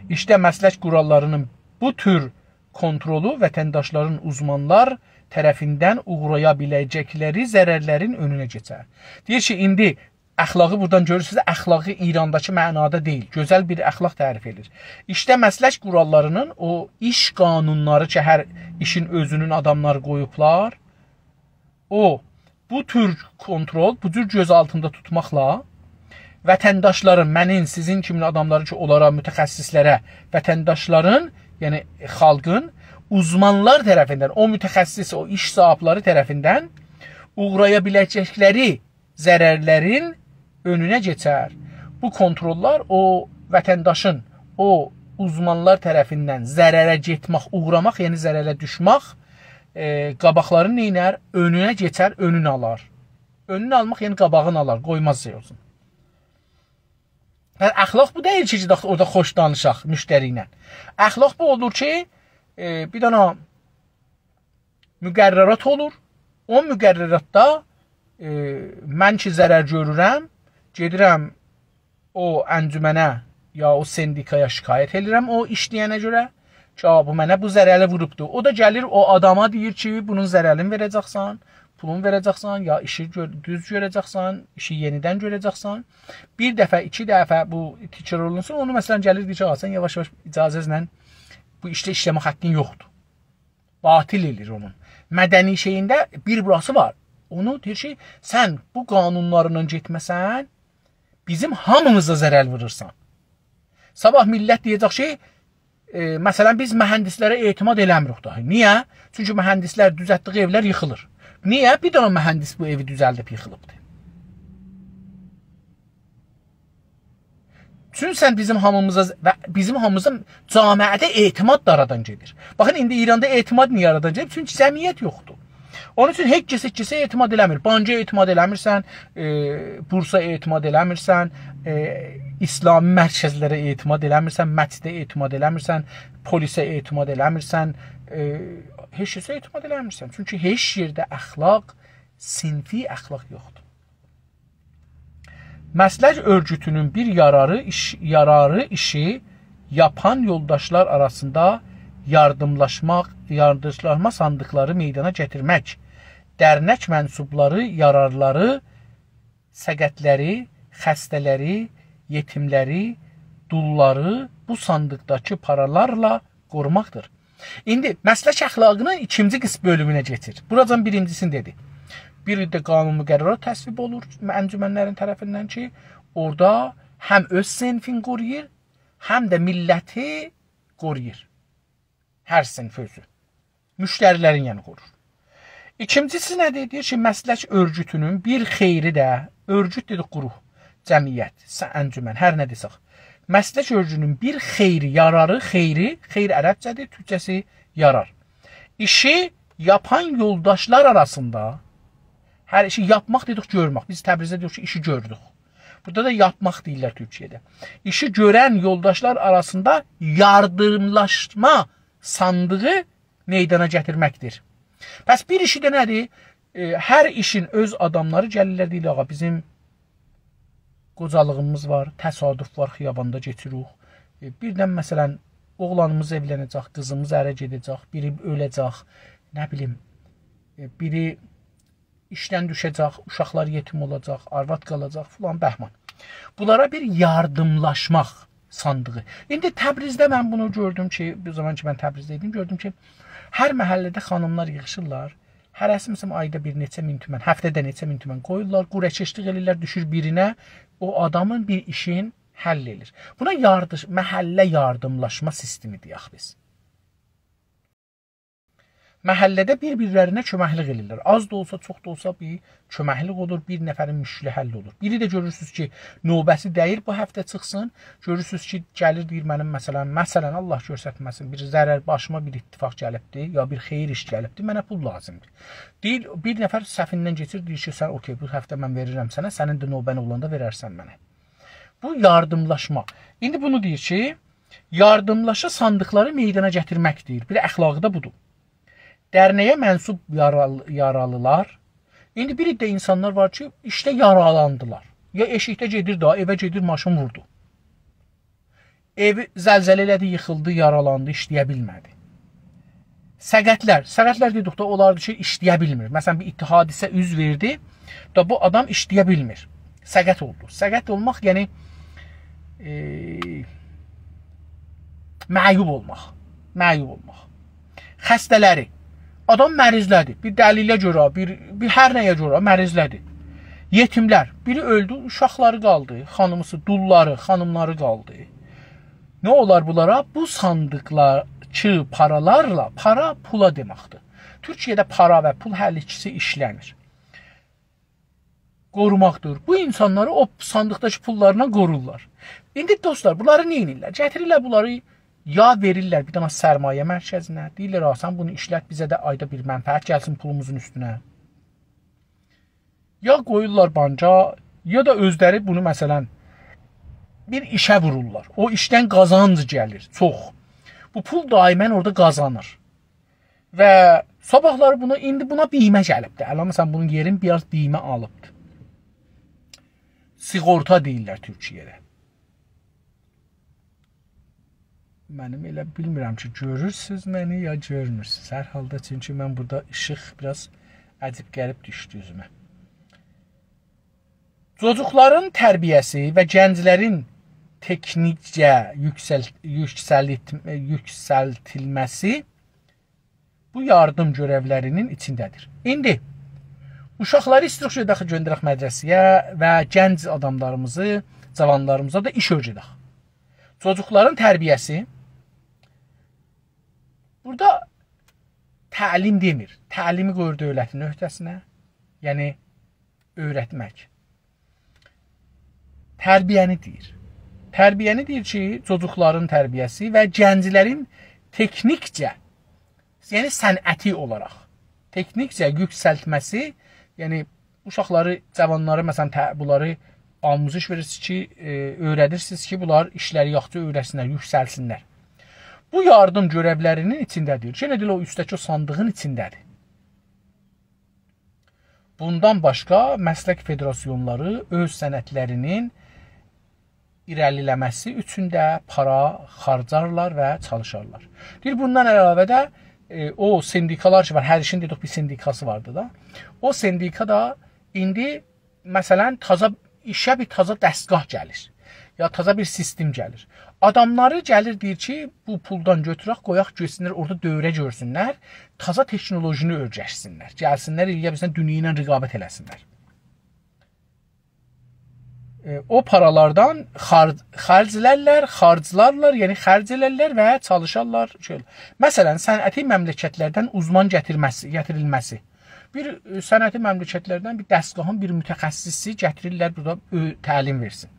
ایشده مسلک قوراللاری‌نین بو تور کونترولو وطنداشلارین اوزمانلار طرفیندن اوغرایا بیله‌جکلری ضررلرین اؤنونه کئچر. دئییر کی، ایندی اخلاقی بورادان گؤرورسونوز، اخلاقی ایرانداکی معنادا دئییل، گؤزل بیر اخلاق تعریف ائدیر. ایشده مسلک قوراللاری‌نین، او ایش قانونلاری کی، هر ایشین اؤزونون آداملاری قویوبلار، او، بو تور کونترول، بو جور گؤز آلتیندا توتماقلا وطنداشلارین، منین، سیزین کیمین آداملاری کی، اونلارا، متخصصلره، وطنداشلارین، یعنی خالقین، اوزمانلار طرفیندن، او متخصص، او ایش صاحیبلری طرفیندن اوغرایا بیله‌جکلری ضررلرین اؤنونه کئچر. بو کونتروللار او وطنداشین، او اوزمانلار طرفیندن ضرره گئتمک، اوغراماق، یعنی ضرره دوشمک، ائ، قاباقلارین نئینر؟ اؤنونه کئچر، اؤنون آلار. اؤنون آلماق، یعنی قاباغین آلار، قویماز شئی اولسون. هه، اخلاق بو دئییل کی، گئدک اورادا خوش دانیشاق مشتری ایله. اخلاق بو اولور کی، ائ، بیر دنه مقررات اولور. او مقرراتدا، ائ، من کی ضرر گؤرورم، گئدیرم او انجمنه یا او سندیکایا شکایت ائدیرم او ایشله‌ینه گؤره کی، «آ، بو منه بو ضرری ووروبدو.» او دا گلیر او آداما دئییر کی، «بونون ضررینی وئره‌جکسن، پولون وئره‌جکسن، یا ایشی گؤ-، دوز گؤره‌جکسن، ایشی یئنیدن گؤره‌جکسن.» بیر دفعه، ایکی دفعه بو تکرار اولونسون، اونو مثلا گلیر دئییر کی، «آ، سن یاواش-یاواش اجازه‌نن بو ایشده ایشله‌مک حاققین یوخدور.» باطل ائله‌ییر اونون. مدنی شئیینده بیر بوراسی وار. اونو دئییر کی، سن بو قانونلارینان گئتمه‌سن، بیزیم هامیمیزا ضرر وورورسان. صاباح میللت دئیه‌جک کی، ائ، مثلا، بیز مهندسلره اعتماد ائله‌میریک داهی. نییه؟ چونکی مهندسلر دوزلتدیگی ائولر ییخیلیر. نییه؟ بیر دنه مهندس بو ائوی دوزلدیب ییخیلیبدیر. چون سن بیزیم هامیمیزا و بیزیم هامیمیزا جامعه‌ده اعتماد دا آرادان گئدیر. باخین، ایندی ایراندا اعتماد نییه آرادان گئدیر؟ چونکی جمعیت یوخدور. اونون اوچون هئچ کسه، هئچ کسه اعتماد ائله‌میر. بانکا اعتماد ائله‌میرسن، ائ، بورسا اعتماد ائله‌میرسن، ائ، اسلامی مرکزلره اعتماد ائله‌میرسن، مسجده اعتماد ائله‌میرسن، پلیسه اعتماد ائله‌میرسن، ائ، هئچ کسه اعتماد ائله‌میرسن. چونکی هئچ یئرده اخلاق، صنفی اخلاق یوخدور. مسلک اؤرگوتونون بیر یاراری ایش-، یاراری ایشی یاپان یولداشلار آراسیندا یاردیملاشماق، یاردیملاشما صاندیقلاری میدانا گتیرمک، درنک منسوبلاری، یارارلاری، سقطلری، خسته‌لری، یئتیملری، دوللاری بو صاندیقداکی پارالارلا قوروماقدیر. ایندی مسلک اخلاقینین ایکینجی قیس-، بؤلومونه کئچیر. بوراجان بیرینجیسینی دئدی. بیر ده قانون مقررات تصویب اولور انجمنلرین طرفیندن کی، اورادا هم اؤز صنفین قورویور، هم ده میللتی قورویور. هر صنف اؤزو. مشتریلرین، یعنی، قورور. ایکینجیسی نه‌دیر؟ دئییر کی، مسلک اؤرگوتونون بیر خیری ده، اؤرگوت دئدیک، گروه، جمعیت، سه-، انجمن، هر نه دئسک. مسلک اؤرگوتونون بیر خیری، یاراری، خیری، خیر عربجه‌دیر، تورکجه‌سی یارار. ایشی یاپان یولداشلار آراسیندا، هر ایشی یاپماق دئدیک، گؤرمک. بیز تبریزده دئییریک کی، ایشی گؤردوک. بورادا دا یاپماق دئییرلر تورکیه‌ده. ایشی گؤرن یولداشلار آراسیندا یاردیملاشما صاندیغی میدانا گتیرمکدیر. پس بیر ایشی ده نه‌دیر؟ ائ، هر ایشین اؤز آداملاری گلیرلر، دئییرلر، «آغا، بیزیم قوجالیغیمیز وار، تصادف وار، خیاباندا کئچیریک. ائ، بیردن، مثلا، اوغلانیمیز ائولنه‌جک، قیزیمیز اره گئده‌جک، بیری اؤله‌جک، نه بیلیم، ائ، بیری ایشدن دوشه‌جک، اوشاقلار یئتیم اولاجاق، آرواد قالاجاق، فلان بهمان.» بونلارا بیر یاردیملاشماق صاندیغی. ایندی تبریزده من بونو گؤردوم کی، بو زامان کی، من تبریزده ایدیم، گؤردوم کی، هر محله‌ده خانیملار ییغیشیرلار. هره‌سی، مثلا، آیدا بیر نئچه مین تومن، هفته‌ده نئچه مین تومن قویورلار، قرعه‌کشلیک ائله‌ییرلر، دوشور بیرینه، او آدامین بیر ایشین حل ائله‌ییر. بونا یاردیش-، محله یاردیملاشما سیستمی دئیک بیز. محله‌ده بیر-بیرلرینه کؤمکلیک ائدیرلر. آز دا اولسا، چوخ دا اولسا بیر کؤمکلیک اولور، بیر نفرین مشکلی حل اولور. بیری ده گؤرورسونوز کی، نوبه‌سی دئییل بو هفته چیخسین. گؤرورسونوز کی، گلیر دئییر: «منیم، مثلا، مثلا، الله گؤسترمه‌سین، بیر ضرر، باشیما بیر اتفاق گلیبدی، یا بیر خیر ایش گلیبدی، منه پول لازیمدیر.» دئییر، بیر نفر صفیندن کئچیر، دئییر کی: «سن اوکی، بو هفته من وئریرم سنه، سنین ده نوبه‌ن اولاندا وئررسن منه.» بو یاردیملاشما. ایندی بونو دئییر کی، یاردیملاشا صاندیقلاری میدانا گتیرمک دئییر. بیر اخلاقی دا بودور. درنه‌یه منسوب یارال-، یارالیلار. ایندی بیر عده اینسانلار وار کی، ایشده یارالاندیلار. یا ائشیکده گئدیر دا، ائوه گئدیر، ماشین ووردو. ائو زلزله ائله‌دی، ییخیلدی، یارالاندی، ایشله‌یه بیلمه‌دی. سقطلر، سقطلر دئدیک ده، اولاردی کی، ایشله‌یه بیلمیر. مثلا، بیر اتحادیه عضو وئردی، دا بو آدام ایشله‌یه بیلمیر. سقط اولدو. سقط اولماق، یعنی، ائ، معیوب اولماق. معیوب اولماق. خسته‌لری. آدام مریضله‌دی. بیر دلیله گؤره، بیر، بیر هر نه‌یه گؤره مریضله‌دی. یئتیملر. بیری اؤلدو، اوشاقلاری قالدی. خانیمیسی، دوللاری، خانیملاری قالدی. نه اولار بونلارا؟ بو صاندیقلارداکی پارالارلا، پارا پولا دئمکدیر. تورکیه‌ده پارا و پول هر ایکیسی ایشله‌میر. قوروماقدیر. بو اینسانلاری او صاندیقداکی پوللارلا قورورلار. ایندی دوستلار، بونلاری نه ائدیرلر؟ گتیریرلر بونلاری، یا وئریرلر بیر دنه سرمایه مرکزینه، دئییرلر: «آ، سن بونو ایشلت، بیزه ده آیدا بیر منفعت گلسین پولوموزون اوستونه.» یا قویورلار بانکا، یا دا اؤزلری بونو، مثلا، بیر ایشه وورورلار. او ایشدن قازانج گلیر، چوخ. بو پول دائما اورادا قازانیر. و صاباحلاری بونا، ایندی بونا بیمه گلیبدیر. الان، مثلا، بونون یئرین بیر آز بیمه آلیبدیر. سیغورتا دئییرلر تورکیه‌ده. منیم ائله بیلمیرم کی، گؤرورسونوز منی یا گؤرمورسونوز. هر حالدا، چونکی من بورادا ایشیق بیر آز عجیب غریب دوشدو اوزومه. چوجوقلارین تربیه‌سی و گنجلرین تکنیکجه یوکسل-، یوکسلیت-، یوکسلتیلمه‌سی بو یاردیم گؤرئولرینین ایچینده‌دیر. ایندی اوشاقلاری ایستیروخ گؤندرک، گؤندرک مدرسه‌یه و گنج آداملاریمیزی، جاوانلاریمیزا دا ایش اؤیره‌دک. چوجوقلارین تربیه‌سی. بورادا تعلیم دئمیر. تعلیمی قویور دؤولتین عهده‌سینه. یعنی، اؤیرتمک. تربیه‌نی دئییر. تربیه‌نی دئییر کی، چوجوقلارین تربیه‌سی و گنجلرین تکنیکجه، یعنی صنعتی اولاراق، تکنیکجه یوکسلتمه‌سی، یعنی اوشاقلاری، جاوانلاری، مثلا، ته-، بونلاری آموزش وئریرسینیز کی، ائ، اؤیره‌دیرسینیز کی، بونلار ایشلری یاخشی اؤیره‌سینلر، یوکسلسینلر. بو یاردیم گؤرئولرینین ایچینده‌دیر. یئنه ده ائله او اوسته‌کی او صاندیغین ایچینده‌دیر. بوندان باشقا، مسلک فدراسیونلاری اؤز صنعتلرینین ایره‌لیله‌مه‌سی اوچون ده پارا خارجارلار و چالیشارلار. دئییر، بوندان علاوه ده، ائ، او سندیکالار کی وار، هر ایشین دئدیک بیر سندیکاسی واردی دا. او سندیکا دا ایندی، مثلا، تازا ایشه بیر تازا دستگاه گلیر. یا تازا بیر سیستم گلیر. آداملاری گلیر، دئییر کی، بو پولدان گؤتورک، قویاق گئتسینلر، اورادا دوره گؤرسونلر، تازا تکنولوژینی اؤیرشسینلر. گلسینلر، ائلیه بیلسن، دونیا ایله رقابت ائله‌سینلر. ائ، او پارالاردان خار-، خرجلرلر، خارجلارلار، یعنی خرج ائلرلر و چالیشارلار. شئی، مثلا، صنعتی مملکتلردن اوزمان گتیرمه‌سی، گتیریلمه‌سی. بیر، ائ، صنعتی مملکتلردن بیر دستگاهین بیر متخصصی گتیریرلر، بورادا اؤ-، تعلیم وئرسین.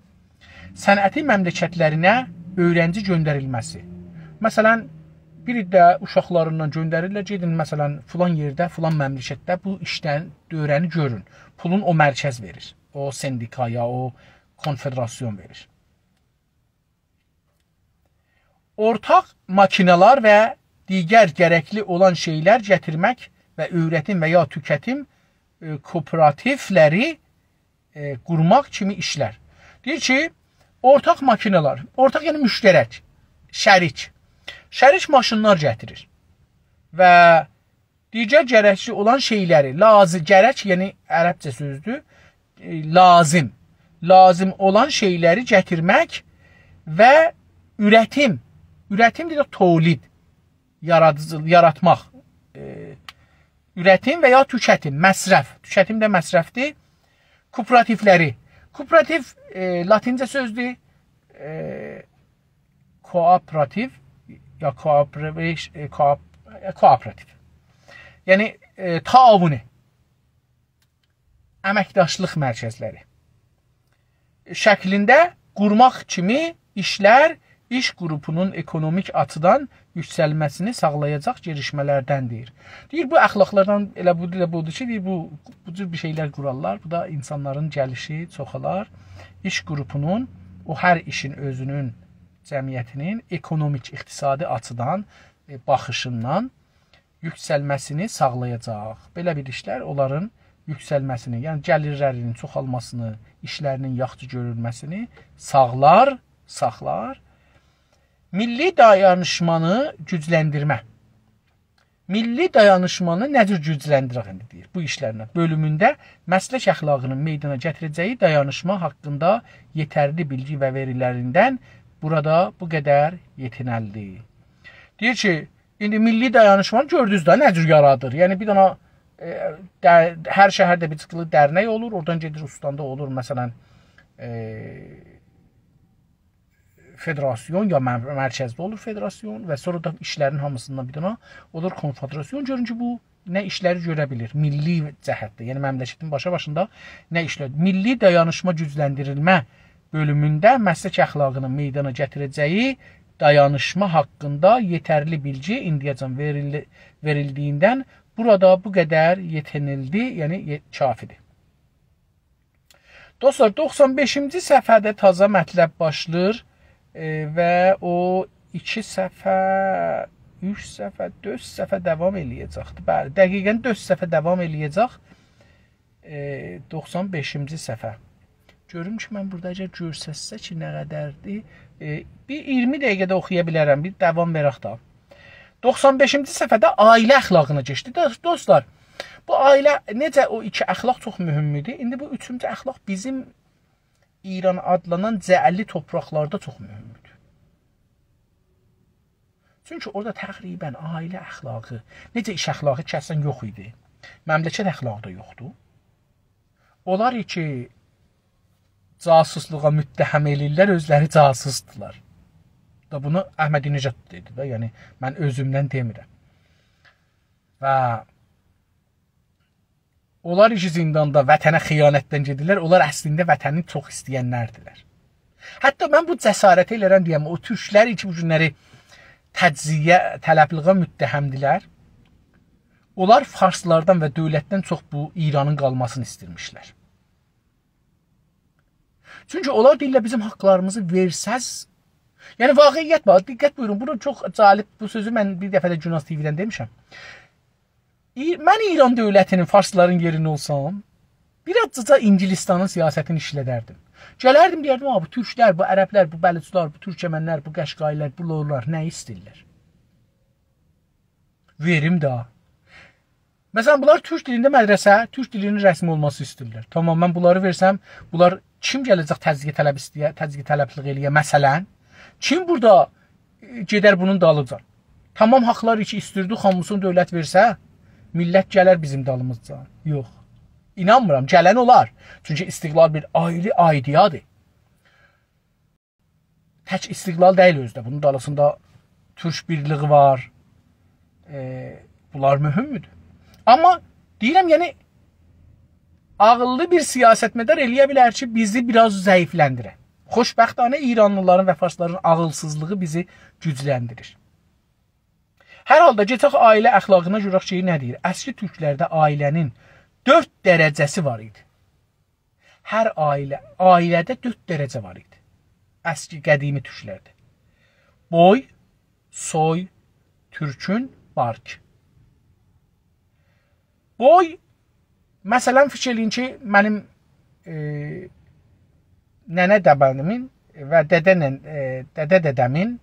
صنعتی مملکتلرینه اؤیرنجی گؤندریلمه‌سی. مثلا، بیر عده اوشاقلاریندان گؤندریرلر، گئدین، مثلا، فلان یئرده، فلان مملکتده بو ایشدن دوره‌نی گؤرون. پولون او مرکز وئریر. او سندیکا یا او کنفدراسیون وئریر. اورتاق ماکینالار و دیگر گرکلی اولان شئیلر گتیرمک و اؤیرتیم و یا توکتیم، ائ، کوپراتیولری، ائ، قورماق کیمی ایشلر. دئییر کی، اورتاق ماکینالار، اورتاق یعنی مشترک، شریک. شریک ماشینلار گتیریر. و دیگر گرکلی اولان شئیلری، لازی-، گرک، یعنی عربجه سؤزدور، ائ، لازیم. لازیم اولان شئیلری گتیرمک و اورتیم. اورتیم دئییرک، تولید، یارادیجی-، یاراتماق. ائ، اورتیم و یا توکتیم، مصرف. توکتیم ده مصرفدیر. کوپراتیولری. کوپراتیو، ائ، لاتینجه سؤزدور. ائ، کوآپراتیو یا کوآپریش-، ائ، کوآپ-، ائ، کوآپراتیو. یعنی، ائ، تعاونی، امکداشلیق مرکزلری شکلینده قورماق کیمی ایشلر ایش قروپونون اکونومیک آچیدان یوکسلمه‌سینی ساغلایاجاق گیریشمه‌لردندیر. دئییر، بو اخلاقلاردان ائله بو دا بودور کی، دئییر، بو، بو جور بیر شئیلر قورارلار. بو دا اینسانلارین گلیشی چوخالار. ایش قروپونون، او هر ایشین اؤزونون، جمعیتینین اکونومیک، اقتصادی آچیدان، ائ، باخیشیندان یوکسلمه‌سینی ساغلایاجاق. بئله بیر ایشلر اونلارین یوکسلمه‌سینی، یعنی گلیرلرینین چوخالماسینی، ایشلرینین یاخشی گؤرولمه‌سینی ساغلار، ساخلار. میللی دایانیشمانی گوجلندیرمه. میللی دایانیشمانی نه جور گوجلندیرک ایندی دئییر. بو ایشلرله بؤلومونده مسلک اخلاقینین میدانا گتیره‌جه‌یی دایانیشما حاقیندا یئترلی بیلگی و وئریلریندن بورادا بو قدر یئتینلدی. دئییر کی، ایندی میللی دایانیشمانی گؤردونوز ده نه جور یارادیر. یعنی بیر دنه، ائ، در-، هر شهرده بیر چیخیلی درنک اولور، اورادان گئدیر استاندا اولور، مثلا، ائ، فدراسیون یا مر-، مرکزده اولور فدراسیون و سونرا دا ایشلرین هامیسیندان بیر دنه اولور کنفدراسیون. گؤرون کی، بو نه ایشلری گؤره بیلیر میللی جهتده، یعنی مملکتین باشاباشیندا نه ایشلر. میللی دایانیشما گوجلندیریلمه بؤلومونده مسلک اخلاقینین میدانا گتیره‌جه‌یی دایانیشما حاقیندا یئترلی بیلگی ایندیه‌جن وئریل-، وئریلدیییندن بورادا بو قدر یئتینیلدی، یعنی یئ-، کافیدیر. دوستلار، دوخسان بئشینجی صفحه‌ده تازا مطلب باشلاییر، ائ، و او ایکی صفحه، اوچ صفحه، دؤرد صفحه داوام ائله‌یه‌جکدیر. بلی، دقیقا دؤرد صفحه داوام ائله‌یه‌جک. ائ، دوخسان بئشینجی صفحه. گؤروم کی، من بورادا اگر گؤرسه‌تسه کی، نه قدردیر، ائ، بیر اییرمی دقیقه ده اوخویا بیلرم، بیر داوام وئرک دا. دوخسان بئشینجی صفحه‌ده عائله اخلاقینا کئچدی. دو-، دوستلار، بو عائله، نئجه او ایکی اخلاق چوخ مهمدور، ایندی بو اوچونجو اخلاق بیزیم ایران آدلانان جعلی تورپاقلاردا چوخ مهمدور. چونکی اورادا تقریبا عائله اخلاقی، نئجه ایش اخلاقی کی اصلا یوخ ایدی، مملکت اخلاقی دا یوخدور. اونلار کی جاسوسلوغا متهم ائله‌ییرلر، اؤزلری جاسوسدولار. دا بونو احمدی‌نژاد دئدی ده، یعنی من اؤزومدن دئمیرم. و اونلار کی زینداندا وطنه خیانتدن گئدیرلر، اونلار اصلینده وطنی چوخ ایسته‌ینلردیرلر. حتی من بو جسارتی ائله‌رم دئیم، او تورکلر کی بو گونلری تجزیه‌طلبلیغه متهمدیلر، اونلار فارسلاردان و دؤولتدن چوخ بو ایرانین قالماسینی ایستیرمیشلر. چونکی اونلار دئییرلر، «بیزیم حاقلاریمیزی وئرسز»، یعنی واقعیت وار، دقت بویورون، بونو چوخ جالب، بو سؤزو من بیر دفعه ده گوناز تی‌وی‌دن دئمیشم. ای-، من ایران دؤولتینین، فارسلارین یئرینده اولسام، بیر آزجا اینگیلیستانین سیاستینی ایشلدردیم. گلردیم، دئیردیم، «آ، بو تورکلر، بو عربلر، بو بلوچلار، بو تورکمنلر، بو قشقایی‌لر، بو لورلار نه ایسته‌ییرلر؟ وئریم ده.» مثلا، بونلار تورک دیلینده مدرسه، تورک دیلینین رسمی اولماسی ایسته‌ییرلر. تامام، من بونلاری وئرسم، بونلار کیم گله‌جک تجزیه‌طلب ایسته‌یه، تجزیه‌طلبلیک ائله‌یه، مثلا؟ کیم بورادا، ائ، گئدر بونون دالیجا؟ تامام حاقلار کی ایستیردی، هامیسینی دؤولت وئرسه، میللت گلر بیزیم دالیمیزجا؟ یوخ. اینانمیرام، گلن اولار. چونکی استقلال بیر آیری ایده‌یادیر. تک استقلال دئییل اؤزو ده. بونون دالیسیندا تورک بیرلیگی وار. ائ، بونلار مهمدور. آمما دئییرم، یعنی، عاغیللی بیر سیاستمدار ائله‌یه بیلر کی، بیزی بیر آز ضعیفلندیره. خوشبختانه ایرانلیلارین و فارسلارین عاغیلسیزلیغی بیزی گوجلندیریر. هر حالدا گئدک عائله اخلاقینا گؤرک کی، نه دئییر؟ اسکی تورکلرده عائله‌نین دؤرد درجه‌سی وار ایدی. هر عائله، عائله‌ده دؤرد درجه وار ایدی. اسکی، قدیمی تورکلرده. بوی، سوی، تورکون، بارک. بوی، مثلا، فیکیر ائله‌یین کی، منیم، ائ، ننه دده‌مین و دده نن-، ائ، دده دده‌مین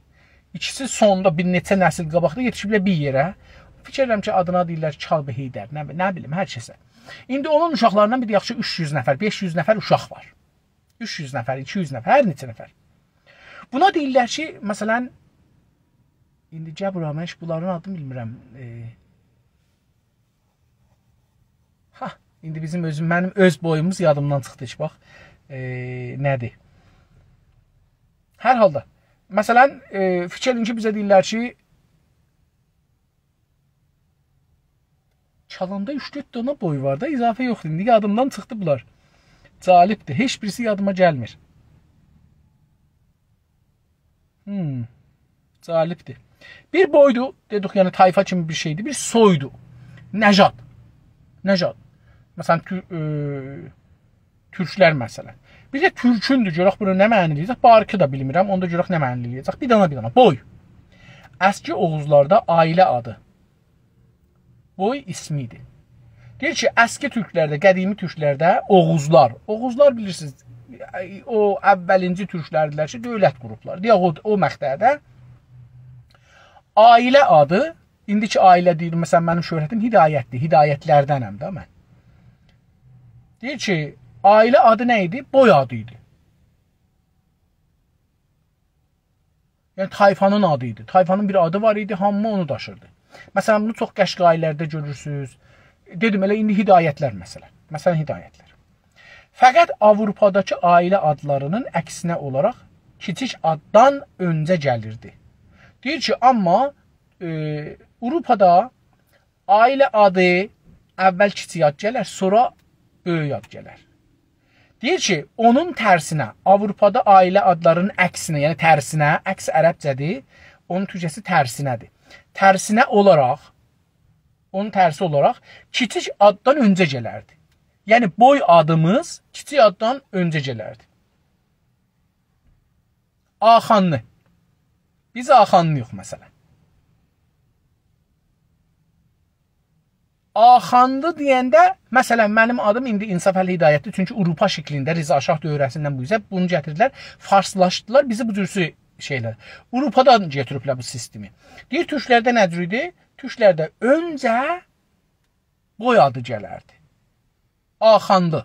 ایکیسی سوندا بیر نئچه نسیل قاباقدا یئتیشیبلر بیر یئره. فیکیر ائدیرم کی، آدینا دئییرلر کالب هیدر، نه، نه بیلیم، هر کسه. ایندی اونون اوشاقلاریندان بیر دئیک کی، اوچ یوز نفر، بئش یوز نفر اوشاق وار. اوچ یوز نفر، ایکی یوز نفر، هر نئچه نفر. بونا دئییرلر کی، مثلا، ایندی گل بورا، من هئچ بونلارین آدینی بیلمیرم. ائ، ها، ایندی بیزیم اؤزوم، منیم اؤز بویوموز یادیمدان چیخدی کی، باخ، ائ، نه‌دیر؟ هر حالدا، مثلا، ائ، فیکیر ائدین کی، بیزه دئییرلر کی، قالاندا اوچ-دؤرد دنه بوی وار دا، اضافه یوخدور. ایندی یادیمدان چیخدی بونلار. جالبدیر. هئچ بیریسی یادیما گلمیر. هوم. جالبدیر. بیر بویدو، دئدیک، یعنی طایفا کیمی بیر شئیدیر. بیر سویدو. نژاد. نژاد. مثلا، تو-، ائ، تورکلر مثلا. بیر ده تورکوندور، گؤرک بونو نه معنا ائله‌یه‌جک. بارکی دا بیلمیرم، اوندا گؤرک نه معنا ائله‌یه‌جک. بیر دنه، بیر دنه. بوی. اسکی اوغوزلاردا عایله آدی بوی ایسمی ایدی. دئییر کی، اسکی تورکلرده، قدیمی تورکلرده اوغوزلار، اوغوزلار بیلیرسینیز، او اوّلینجی تورکلردیلر کی، دؤولت قوروبلار. دئیک، او، او مقطعده عایله آدی، ایندی کی عایله دئییر، مثلا، منیم شهرتیم هدایتدیر، هدایتلردنم ده من. دئییر کی، عایله آدی نه ایدی؟ بوی آدی ایدی. یعنی، طایفانین آدی ایدی. طایفانین بیر آدی وار ایدی، هامی اونو داشیردی. مثلا، بونو چوخ قشقایی‌لرده گؤرورسونوز. دئدیم، ائله ایندی هدایتلر، مثلا. مثلا، هدایتلر. فقط آوروپاداکی عایله آدلارینین عکسینه اولاراق کیچیک آددان اؤنجه گلیردی. دئییر کی، آمما، ائ، آوروپادا عایله آدی اوّل کیچیک آد گلر، سونرا بؤیوک آد گلر. دئییر کی، اونون ترسینه، آوروپادا عایله آدلارینین عکسینه، یعنی ترسینه، عکس عربجه‌دیر، اونون تورکجه‌سی ترسینه‌دیر. ترسینه اولاراق، اونون ترسی اولاراق کیچیک آددان اؤنجه گلردی. یعنی بوی آدیمیز کیچیک آددان اؤنجه گلردی. آخانلی. بیز آخانلی‌ییق، مثلا. آخانلی دئینده، مثلا، منیم آدیم ایندی انصافعلی هدایتدیر، چونکی آوروپا شکلینده رضا شاه دوره‌سیندن بو اوزه بونو گتیردیلر، فارسلاشدیرلار، بیزی بو جورسو شئیلر. آوروپادان گتیریبلر بو سیستمی. دئییر، تورکلرده نه جور ایدی؟ تورکلرده اؤنجه بوی آدی گلردی. آخانلی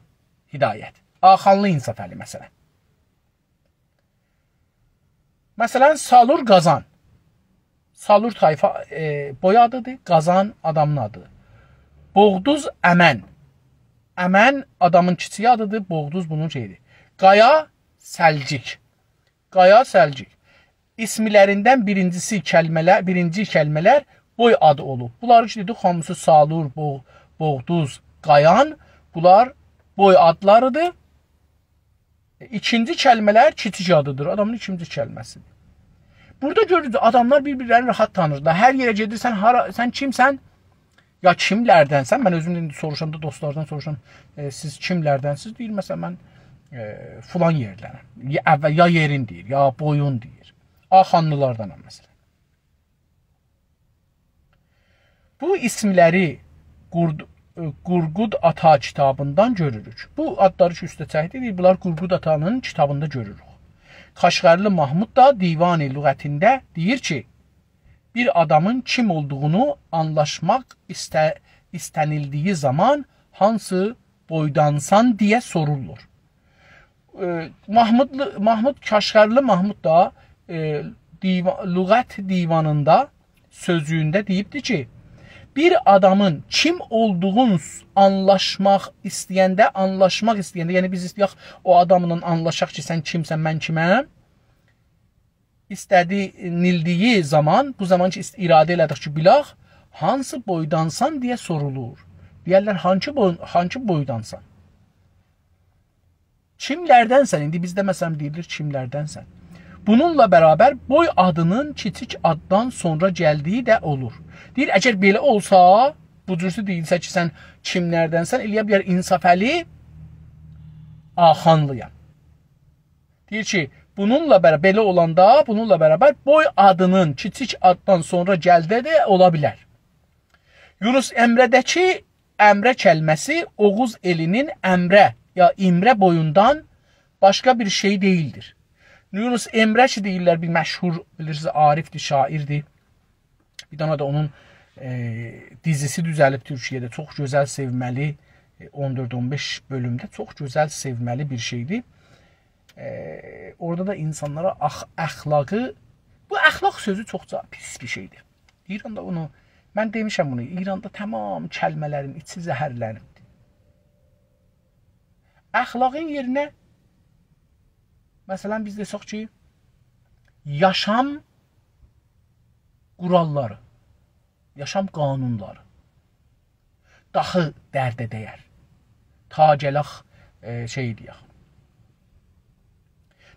هدایت. آخانلی انصافعلی، مثلا. مثلا، سالور قازان. سالور طایفا، ائ، بوی آدیدیر، قازان آدامین آدی. بوغدوز امن. امن آدامین کیچیک آدیدیر، بوغدوز بونون شئییدیر. قایا سلجیک. قایا سلجیک. اسملریندن بیرینجیسی کلمه‌لر، بیرینجی کلمه‌لر بوی آدی اولوب. بونلار کی دئدیک، هامیسی سالور، بوغ-، بوغدوز، قایان، بونلار بوی آدلاریدیر. ایکینجی کلمه‌لر کیچیک آدیدیر. آدامین ایکینجی کلمه‌سیدیر. بورادا گؤرورسونوز، آداملار بیر-بیرلرینی راحت تانیردیلار. هر یئره گئدیرسن، هارا، سن کیمسن؟ یا کیملردنسن؟ من اؤزوم ایندی سوروشاندا، دوستلاردان سوروشام، ائ، سیز کیملردنسیز؟ دئییر، مثلا، من، ائ، فلان یئرلرم. یا، اوّل، یا یئرین دئییر، یا بویون دئییر. آخانلیلاردانام، مثلا. بو اسملری قورد-، ائ، قورقود آتا کیتابیندان گؤروروک. بو آدلاری کی اوسته چکدی، دئییر، بونلار قورقود آتانین کیتابیندا گؤروروک. کاشغرلی محمود دا دیوان لغتینده دئییر کی، بیر آدامین کیم اولدوغونو آنلاشماق ایسته-، ایسته‌نیلدیگی زامان هانسی بویدانسان دئیه سورولور. ائ، محمودلو، محمود، کاشغرلی محمود دا، ائ، دیوا-، لغت دیوانیندا، سؤزلویونده دئییبدی کی، بیر آدامین کیم اولدوغون س-، آنلاشماق ایسته‌ینده، آنلاشماق ایسته‌ینده، یعنی بیز ایسته‌یک او آداملا آنلاشاق کی، سن کیمسن، من کیمم، ایسته‌دیلدیگی زامان، بو زامان کی، ایست-، اراده ائله‌دیک کی، بیلک، هانسی بویدانسان دئیه سورولور. دئیرلر، هانسی بوی-، هانسی بویدانسان؟ کیملردنسن؟ ایندی بیزده، مثلا، دئییلیر، کیملردنسن؟ بونونلا برابر بوی آدینین کیچیک آددان سونرا گلدیگی ده اولور. دئییر، اگر بئله اولسا، بو جورسو دئییلسه کی، سن کیملردنسن، ائله‌یه بیلر انصافعلی آخانلییام. دئییر کی، بونونلا برا-، بئله اولاندا، بونونلا برابر بوی آدینین کیچیک آددان سونرا گلدیگی ده اولا بیلر. یونس امره‌ده‌کی امره کلمه‌سی اوغوز ائلینین امره یا ایمره بویوندان باشقا بیر شئی دئییلدیر. یونس امره کی، دئییرلر، بیر مشهور، بیلیرسینیز، عارفدیر، شاعردیر. بیر دنه ده اونون، ائ، دیزیسی دوزلیب تورکیه‌ده. چوخ گؤزل، سئومه‌لی، ائ، اون دؤرد اون بئش بؤلومده چوخ گؤزل، سئومه‌لی بیر شئیدیر. ائ، اورادا دا اینسانلارا اخ-، اخلاقی، بو اخلاق سؤزو چوخ جا-، پیس بیر شئیدیر. ایراندا بونو، من دئمیشم بونو، ایراندا تمام کلمه‌لرین ایچی زهرلنیبدیر. اخلاقین یئرینه، مثلا، بیز دئسک کی، یاشام قوراللاری، یاشام قانونلاری. داخی درده دیر. تا گلک، ائ، شئی دئیک.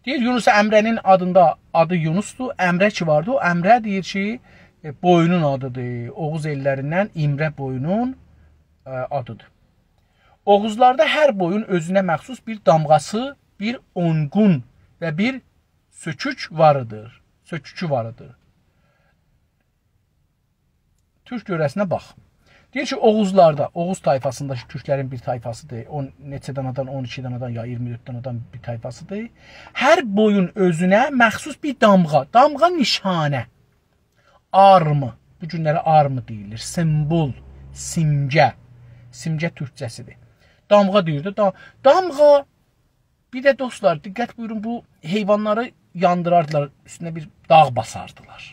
دئییر، یونس امره‌نین آدیندا، آدی یونسدور، امره کی واردی، او امره دئییر کی، ائ، بویونون آدیدیر. اوغوز ائللریندن ایمره بویونون، ائ، آدیدیر. اوغوزلاردا هر بویون اؤزونه مخصوص بیر دامغاسی، بیر اونگون و بیر سؤکوک واریدیر. سؤکوکو واریدیر. تورک تؤره‌سینه باخ. دئییر کی، اوغوزلاردا، اوغوز طایفاسیندا کی، تورکلرین بیر طایفاسیدیر، اون نئچه دانادان، اون ایکی دانادان یا اییرمی دؤرد دانادان بیر طایفاسیدیر. هر بویون اؤزونه مخصوص بیر دامغا، دامغا نشانه، آرم، بو گونلری آرم دئییلیر، سیمبول، سیمگه، سیمگه تورکجه‌سیدیر. دامغا دئییر ده، دا-، دامغا، بیر ده دوستلار، دقت بویورون، بو حیوانلاری یاندیراردیلار، اوستونه بیر داغ باساردیلار.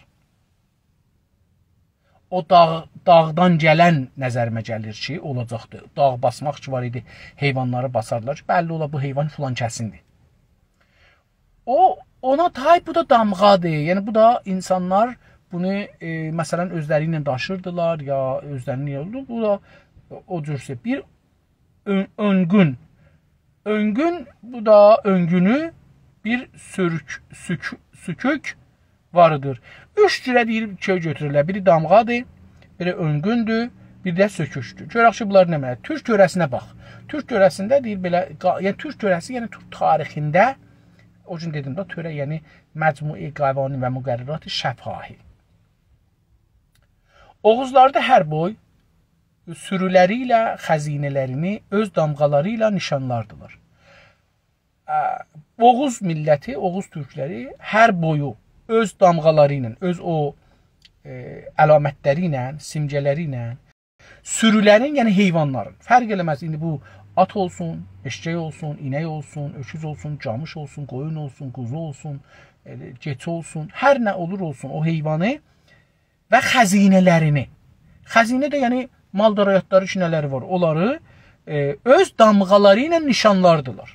او داغ، داغدان گلن نظریمه گلیر کی، اولاجاقدی. داغ باسماق کی وار ایدی، حیوانلاری باساردیلار کی، بللی اولا بو حیوان فلان کسیندیر. او، اونا تای بو دا دامغادیر. یعنی بو دا اینسانلار بونو، ائ، مثلا، اؤزلری ایله داشیردیلار یا اؤزلرینین یولو. بو دا او جورسه بیر اؤن-، اؤنگون. اؤنگون، بو دا اؤنگونو بیر سؤروک، سوک-، سوکوک واریدیر. اوچ جوره دئییر کی، گؤتورورلر. بیری دامغادیر، بیری اؤنگوندور، بیری ده سوکوکدور. گؤرک کی، بونلار نمنه؟ تورک تؤره‌سینه باخ. تورک تؤره‌سینده دئییر بئله، قا-، یعنی تورک تؤره‌سی، یعنی تورک تاریخینده، او گون دئدیم ده، تؤره، یعنی مجموعه قوانین و مقررات شفاهی. اوغوزلاردا هر بوی سورولری ایله خزینه‌لرینی اؤز دامغالاری ایله نیشانلاردیلار. ا، اوغوز میللتی، اوغوز تورکلری هر بویو اؤز دامغالاری ایله، اؤز او، ائ، علامتلری ایله، سیمگه‌لری ایله سورولرین، یعنی حیوانلارین، فرق ائله‌مز، ایندی بو آت اولسون، ائششک اولسون، اینک اولسون، اؤکوز اولسون، جامیش اولسون، قویون اولسون، قوزو اولسون، ائ، کئچی اولسون، هر نه اولور اولسون، او حیوانی و خزینه‌لرینی. خزینه ده، یعنی، مال دارایاتلاری کی، نه‌لری وار، اونلاری، ائ، اؤز دامغالاری ایله نیشانلاردیلار.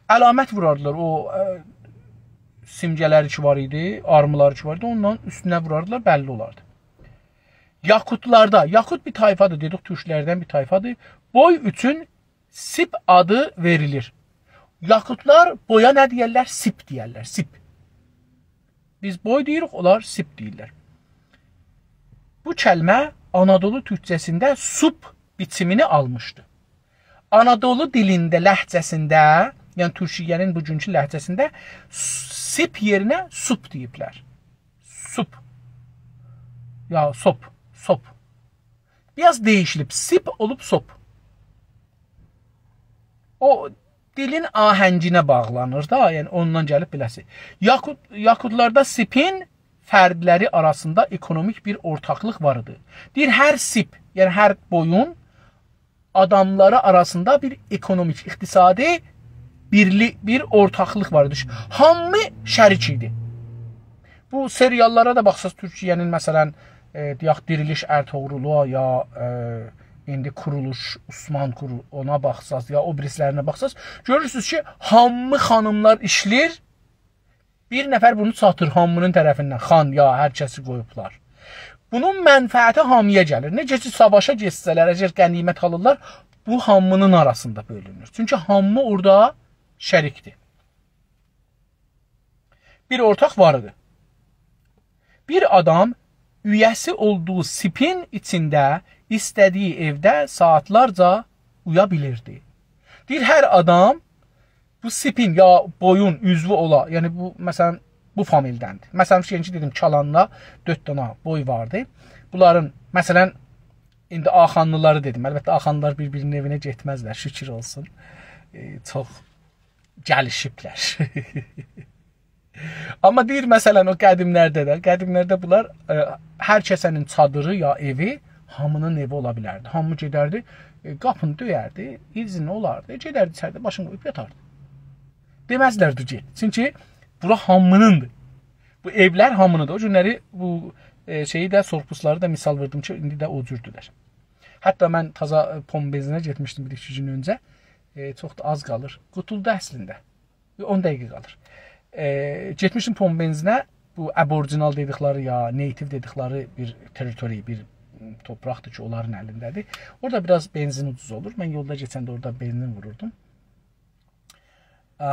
علامت ووراردیلار، او، ائ، سیمگه‌لری کی وار ایدی، آرملاری کی وار ایدی، اونون اوستونه ووراردیلار، بللی اولاردی. یاکوتلاردا، یاکوت بیر طایفادیر، دئدیک، تورکلردن بیر طایفادیر. بوی اوچون سیپ آدی وئریلیر. یاکوتلار بویا نه دئیرلر؟ سیپ دئیرلر، سیپ. بیز بوی دئییریک، اونلار سیپ دئییرلر. بو کلمه آنادولو تورکجه‌سینده سوپ بیچیمینی آلمیشدی. آنادولو دیلینده، لهجه‌سینده، یعنی تورکیه‌نین بوگونکو لهجه‌سینده س-، سیپ یئرینه سوپ دئییبلر. سوپ. یا سوپ، سوپ. بیر آز دییشیلیب. سیپ اولوب سوپ. او دیلین آهنگینه باغلانیر دا، یعنی اوندان گلیب بیله‌سی. یاکوت، یاکوتلاردا سیپین فردلری آراسیندا اکونومیک بیر اورتاقلیق وار ایدی. دئییر، هر سیپ، یعنی هر بویون آداملاری آراسیندا بیر اکونومیک، اقتصادی بیرلی-، بیر اورتاقلیق وار ایدی. هامی شریک ایدی. بو سریاللارا دا باخساز، تورکیه‌نین، مثلا، ائ، دئیک، دیریلیش ارطغرولو یا، ائ، ایندی کورولوش، عثمان کورو-، اونا باخساز، یا او بیریسیلرینه باخساز، گؤرورسونوز کی، هامی خانیملار ایشله‌ییر، بیر نفر بونو ساتیر هامینین طرفیندن، خان یا هر کسی قویوبلار. بونون منفعتی هامییا گلیر. نئجه کی، ساواشا گئتسه‌لر، اگر غنیمت آلیرلار، بو هامینین آراسیندا بؤلونور. چونکی هامی اورادا شریکدیر. بیر اورتاق وار ایدی. بیر آدام اویه‌سی اولدوغو سیپین ایچینده ایسته‌دیگی ائوده ساعاتلارجا اویا بیلیردی. دئییر، هر آدام بو سیپین یا بویون عضوو اولا، یعنی بو، مثلا، بو فامیلدندیر. مثلا، فیکر ائله‌یین کی، دئدیم، چالاندا دؤرد دنه بوی واردی. بونلارین، مثلا، ایندی آخانلیلاری دئدیم. البته، آخانلیلار بیر-بیرینین ائوینه گئتمزلر، شوکور اولسون. ائ، چوخ گلیشیبلر. آمما دئییر، مثلا، او قدیملرده ده، قدیملرده بونلار، ائ، هر کسه‌نین چادیری یا ائوی هامینین ائوی اولا بیلردی. هامی گئدردی، ائ، قاپینی دؤیردی، ایذنی اولاردی، گئدردی ایچریده، باشینی قویوب یاتاردی. دئمزلردی کی، چونکی بورا هامینیندیر. بو ائولر هامینیندیر. او گونلری بو، ائ، شئیی ده، سورپوسلاری دا مثال وئردیم کی، ایندی ده او جوردولر. حتی من تازا، ائ، پمپ بنزینه گئتمیشدیم بیر ایکی گون اؤنجه. ائ، چوخ دا آز قالیر. قوتولدو اصلینده. اون دقیقه قالیر. ائ، گئتمیشدیم پمپ بنزینه، بو ابوریجینال دئدیکلری یا نئیتیو دئدیکلری بیر تریتوری، بیر تورپاقدیر کی، اونلارین الینده‌دیر. اورادا بیر آز بنزین اوجوز اولور. من یولدا کئچنده اورادا بنزین ووروردوم. آ،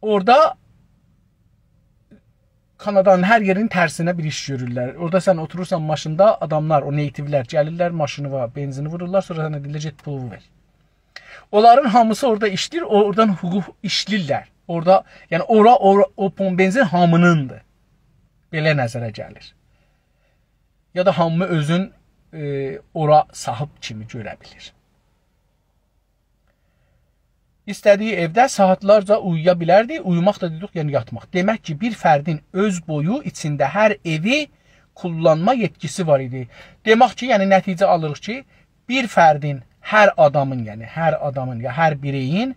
اورادا کانادانین هر یئرینین ترسینه بیر ایش گؤرورلر. اورادا سن اوتورورسان ماشیندا، آداملار، او نیتیولر گلیرلر، ماشینیوا بنزینی وورورلار، سونرا سنه دئییرلر: «گئت پولووو وئر.» اونلارین هامیسی اورادا ایشله‌ییر، اورادان حقوق ایشله‌ییرلر. اورادا، یعنی اورا، اورا، او پمپ بنزین هامینیندیر. بئله نظره گلیر. یا دا هامی اؤزون، ائ، اورا صاحیب کیمی گؤره بیلیر. ایسته‌دیگی ائوده ساعاتلارجا اویویا بیلردی. اویوماق دا دئدیک، یعنی یاتماق. دئمک کی، بیر فردین اؤز بویو ایچینده هر ائوی کوللانما یئتکیسی وار ایدی. دئمک کی، یعنی نتیجه آلیریق کی، بیر فردین، هر آدامین، یعنی هر آدامین یا هر بیرئیین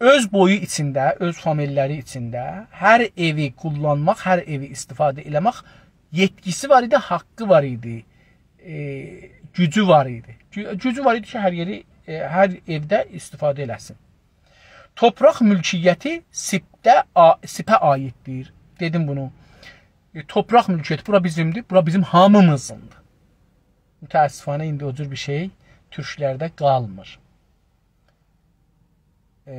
اؤز بویو ایچینده، اؤز فامیللری ایچینده هر ائوی کوللانماق، هر ائوی استفاده ائله‌مک یئتکیسی وار ایدی، حاققی وار ایدی، ائ، گوجو وار ایدی. گو-، گوجو وار ایدی کی، هر یئری، ائ، هر ائوده استفاده ائله‌سین. تورپاق مولکیتی سیپده آ-، سیپه عایددیر. دئدیم بونو. ائ، تورپاق مولکیتی، بورا بیزیمدیر، بورا بیزیم هامیمیزیندیر. متأسفانه ایندی او جور بیر شئی تورکلرده قالمیر. ائ،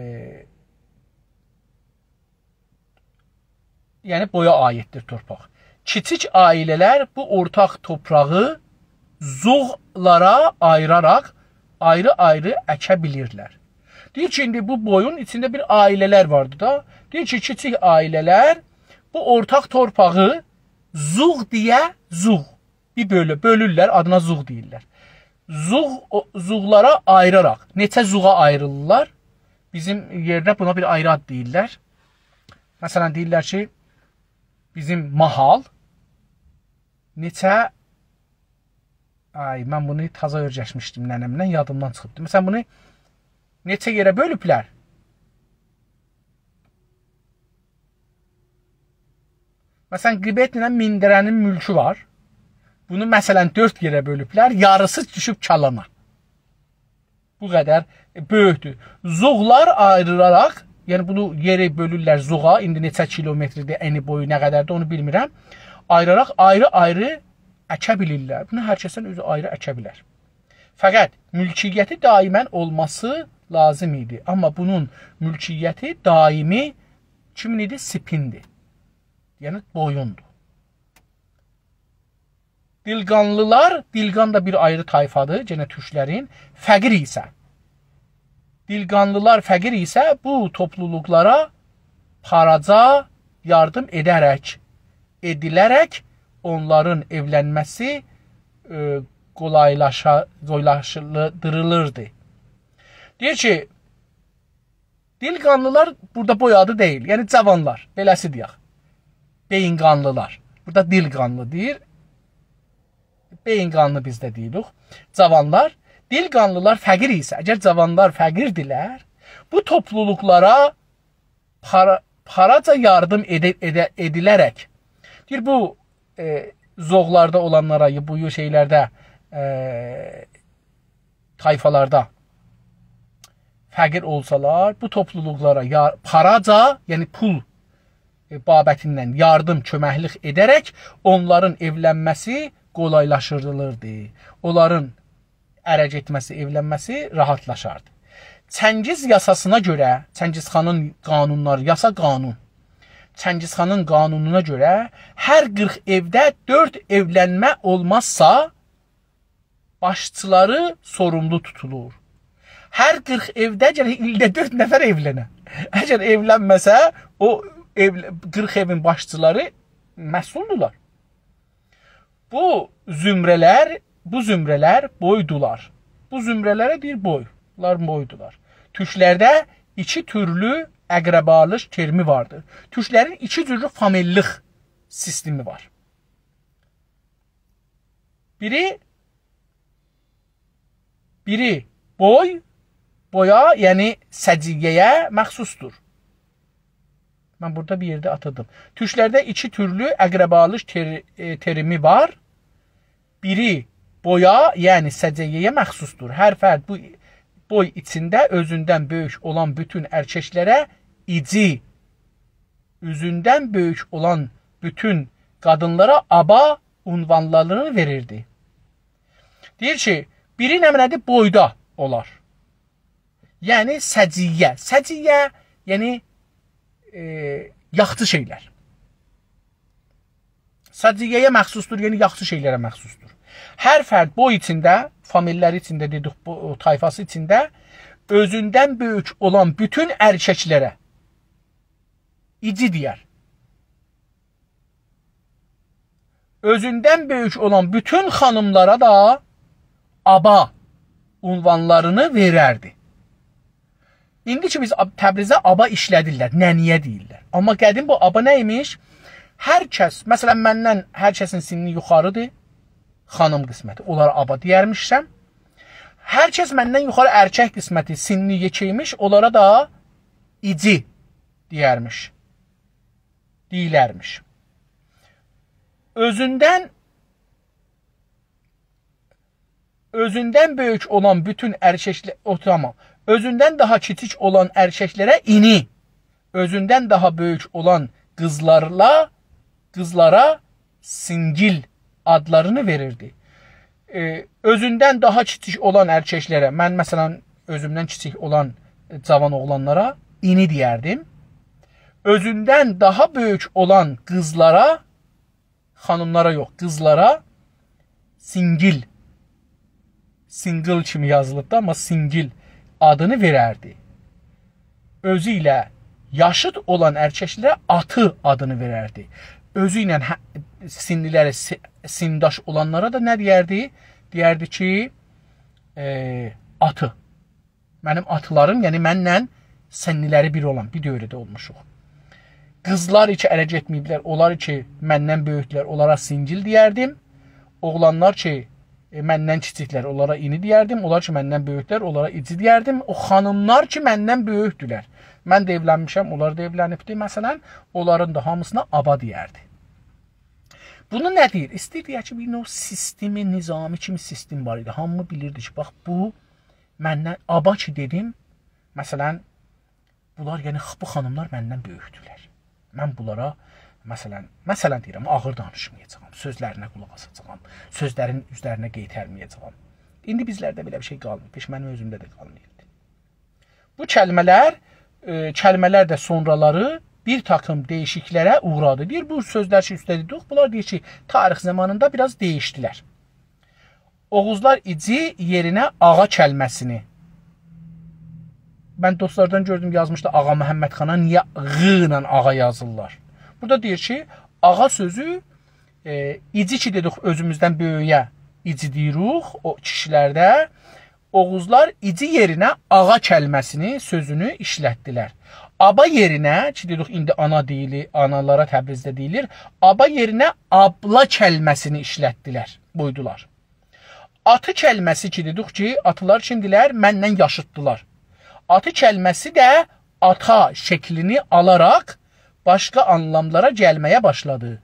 یعنی بویا عایددیر تورپاق. کیچیک عائله‌لر بو اورتاق تورپاغی زوغلارا آییراراق آیری-آیری اکه بیلیرلر. دئییر کی، ایندی بو بویون ایچینده بیر عائله‌لر واردی دا. دئییر کی، کیچیک عائله‌لر بو اورتاق تورپاغی زوغ دئیه، زوغ، بیر بؤلو-، بؤلورلر، آدینا زوغ دئییرلر. زوغ، او، زوغلارا آییراراق، نئچه زوغا آییریرلار. بیزیم یئرده بونا بیر آیری آد دئییرلر. مثلا، دئییرلر کی، بیزیم ماحال نئچه، آی، من بونو تازا اؤیرشمیشدیم ننه‌مله، یادیمدان چیخیبدی. مثلا، بونو نئچه یئره بؤلوبلر؟ مثلا، قیبت ایله میندره‌نین مولکو وار. بونو، مثلا، دؤرد یئره بؤلوبلر، یاریسی دوشوب کالانا. بو قدر بؤیوکدور. زوغلار آیریراراق، یعنی بونو یئری بؤلورلر زوغا، ایندی نئچه کیلومتردیر، انی بویو نه قدردیر، اونو بیلمیرم. آییراراق آیری-آیری اکه بیلیرلر. بونو هر کسن اؤزو آیری اکه بیلر. فقط مولکیتی دائما اولماسی لازیم ایدی. آمما بونون مولکیتی دائمی کیمین ایدی؟ سیپیندیر. یعنی بویوندور. دیلقانلیلار، دیلقان دا بیر آیری طایفادیر، یئنه تورکلرین، فقیر ایسه. دیلقانلیلار فقیر ایسه بو توپلولوقلارا پاراجا یاردیم ائده‌رک، ائدیله‌رک اونلارین ائولنمه‌سی، ائ، قولایلاشا-، قولایلاشدیریلیردی. دئییر کی، دیلقانلیلار بورادا بوی آدی دئییل، یعنی جاوانلار، بئله‌سی دئیک. بئیین قانلیلار. بورادا دیل قانلی دئییر. بئیین قانلی بیز ده دئییریک. جاوانلار، دیل قانلیلار فقیر ایسه، اگر جاوانلار فقیردیلر، بو توپلولوقلارا پارا-، پاراجا یاردیم ائده-، ائده-، ائدیله‌رک، دئییر، بو، ائ، زوغلاردا اولانلارا، بو شئیلرده، ائ، طایفالاردا فقیر اولسالار، بو توپلولوقلارا یا-، پاراجا، یعنی پول، ائ، بابتیندن یاردیم، کؤمکلیک ائده‌رک اونلارین ائولنمه‌سی قولایلاشدیریلیردی. اونلارین اره گئتمه‌سی، ائولنمه‌سی راحاتلاشاردی. چنگیز یاساسینا گؤره، چنگیز خانین قانونلاری، یاسا قانون. چنگیز خانین قانونونا گؤره هر قیرخ ائوده دؤرد ائولنمه اولمازسا، باشچیلاری سوروملو توتولور. هر قیرخ ائوده گرک ایلده دؤرد نفر ائولنه. اگر ائولنمه‌سه، او ائو-، قیرخ ائوین باشچیلاری مسئولدولار. بو زمره‌لر، بو زمره‌لر بویدولار. بو زمره‌لره دئییر بوی. بونلار بویدولار. تورکلرده ایکی تورلو اقربالیق تئرمی واردیر. تورکلرین ایکی جورلو فامیللیق سیستمی وار. بیری، بیری بوی، بویا، یعنی سجیه‌یه مخصوصدور. من بورادا بیر یئرده آتیردیم. تورکلرده ایکی تورلو اقربالیق تئر-، ائ، تئریمی وار. بیری بویا، یعنی سجیه‌یه مخصوصدور. هر فرد بو بوی ایچینده اؤزوندن بؤیوک اولان بوتون ارککلره ایجی، اؤزوندن بؤیوک اولان بوتون قادینلارا آبا عنوانلارینی وئریردی. دئییر کی، بیری نمنه‌دیر؟ بویدا اولار. یعنی سجیه. سجیه، یعنی، ائ، یاخچی شئیلر. سجیه‌یه مخصوصدور، یعنی یاخچی شئیلره مخصوصدور. هر فرد بوی ایچینده، فامیللری ایچینده دئدیک، بو، او طایفاسی ایچینده اؤزوندن بؤیوک اولان بوتون ارککلره ایجی دئیر. اؤزوندن بؤیوک اولان بوتون خانیملارا دا آبا عنوانلارینی وئرردی. ایندی کی بیز آب-، تبریزده آبا ایشله‌دیرلر، ننه‌یه دئییرلر. آمما قدیم بو آبا نه ایمیش؟ هر کس، مثلا، مندن هر کسین سنّی یوخاریدیر، خانیم قسمتی، اونلارا آبا دئیرمیشم. هر کس مندن یوخاری ارکک قسمتی، سنّی یئکه ایمیش، اونلارا دا ایجی دئیرمیش. دئییلرمیش. اؤزوندن، اؤزوندن بؤیوک اولان بوتون ارککله-، او، تامام. اؤزوندن داها کیچیک اولان ارککلره اینی، اؤزوندن داها بؤیوک اولان قیزلارلا، قیزلارا سینگیل آدلارینی وئریردی. ائ، اؤزوندن داها کیچیک اولان ارککلره، من، مثلا، اؤزومدن کیچیک اولان، ائ، جاوان اوغلانلارا اینی دئیردیم. اؤزوندن داها بؤیوک اولان قیزلارا، خانیملارا یوخ، قیزلارا سینگیل، سینگل کیمی یازیلیب دا، آمما سینگیل آدینی وئرردی. اؤزو ایله یاشیت اولان ارککلره آتی آدینی وئرردی. اؤزو ایله هه-، سنّیلری س-، سنّداش اولانلارا دا نه دئیردی؟ دئیردی کی، ائ، آتی. منیم آتیلاریم، یعنی منله سنّیلری بیر اولان، بیر دؤوره‌ده اولموشوق. قیزلار کی اره گئتمه‌ییبلر، اونلار کی مندن بؤیوکدولر، اونلارا سینگیل دئیردیم. اوغلانلار کی، ائ، مندن کیچیکدیلر، اونلارا اینی دئیردیم. اونلار کی مندن بؤیوکدولر، اونلارا ایجی دئیردیم. او خانیملار کی مندن بؤیوکدولر، من ده ائولنمیشم، اونلار دا ائولنیبدی، مثلا، اونلارین دا هامیسینا آبا دئیردی. بونو نه دئییر؟ ایسته‌ییر دئیه کی، بیر نوع سیستم نظامی کیمی سیستم وار ایدی. هامی بیلیردی کی، باخ، بو مندن، آبا کی دئدیم، مثلا، بونلار، یعنی، بو خانیملار مندن بؤیوکدولر. من بونلارا، مثلا، مثلا دئییرم، آغیر دانیشمایاجاغام، سؤزلرینه قولاق آساجاغام، سؤزلرین اوزلرینه قئیترمه‌یه‌جاغام. ایندی بیزلرده بئله بیر شئی قالماییب، هئچ منیم اؤزومده ده قالماییبدی. بو کلمه‌لر، ائ، کلمه‌لر ده سونرالاری بیر تاکیم دییشیکلیکلره اوغرادی. دئییر، بو سؤزلر کی اوسته دئدیک، بونلار دئییر کی، تاریخ زامانیندا بیر آز دییشدیلر. اوغوزلار ایجی یئرینه آغا کلمه‌سینی، من دوستلاردان گؤردوم، یازمیشدی، آغا محمد خانا نییه «غ» ایله آغا یازیرلار؟ بورادا دئییر کی، آغا سؤزو، ائ، ایجی کی دئدیک، اؤزوموزدن بؤیویه ایجی دئییریک، او کیشیلرده. اوغوزلار ایجی یئرینه آغا کلمه‌سینی، سؤزونو ایشلتدیلر. آبا یئرینه، کی دئدیک، ایندی آنا دئییلیر، آنالارا تبریزده دئییلیر، آبا یئرینه آبلا کلمه‌سینی ایشلتدیلر، قویدولار. آتی کلمه‌سی کی، دئدیک کی، آتیلار کیمدیلر؟ مندن یاشیتدیلار. آتی کلمه‌سی ده آتا شکلینی آلاراق باشقا آنلاملارا گلمه‌یه باشلادی.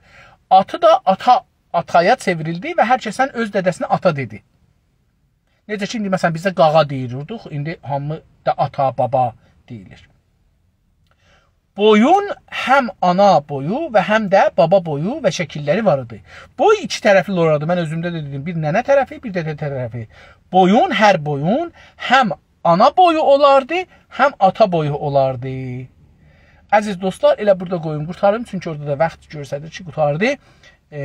آتی دا آتا، آتایا چئوریلدی و هر کسن اؤز دده‌سینه آتا دئدی. نئجه کی، ایندی، مثلا، بیزده قاغا دئییردیک، ایندی هامی دا آتا، بابا دئییلیر. بویون هم آنا بویو و هم ده بابا بویو و شکیللری وار ایدی. بوی ایکی طرفلی اولاردی. من اؤزومده ده دئدیم، بیر ننه طرفی، بیر ده دده طرفی. بویون، هر بویون هم آنا بویو اولاردی، هم آتا بویو اولاردی. عزیز دوستلار، ائله بورادا قویوم قورتاریم، چونکی اورادا دا واخت گؤستریر کی، قورتاردی. ائ،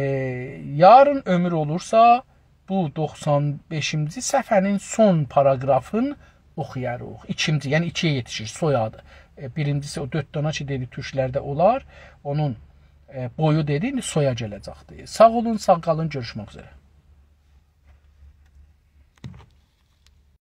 یارین عؤمور اولورسا، بو دوخسان بئشینجی صفحه‌نین سون پاراگرافین اوخویاریق. ایکینجی، یعنی ایکی‌یه یئتیشیر، سوی‌آدی. ائ، بیرینجیسی او دؤرد دانا کی، دئدی، تورکلرده اولار، اونون، ائ، بویو دئدی، ایندی سویا گله‌جکدیر. ساغ اولون، ساغ قالین، گؤروشمک اوزره.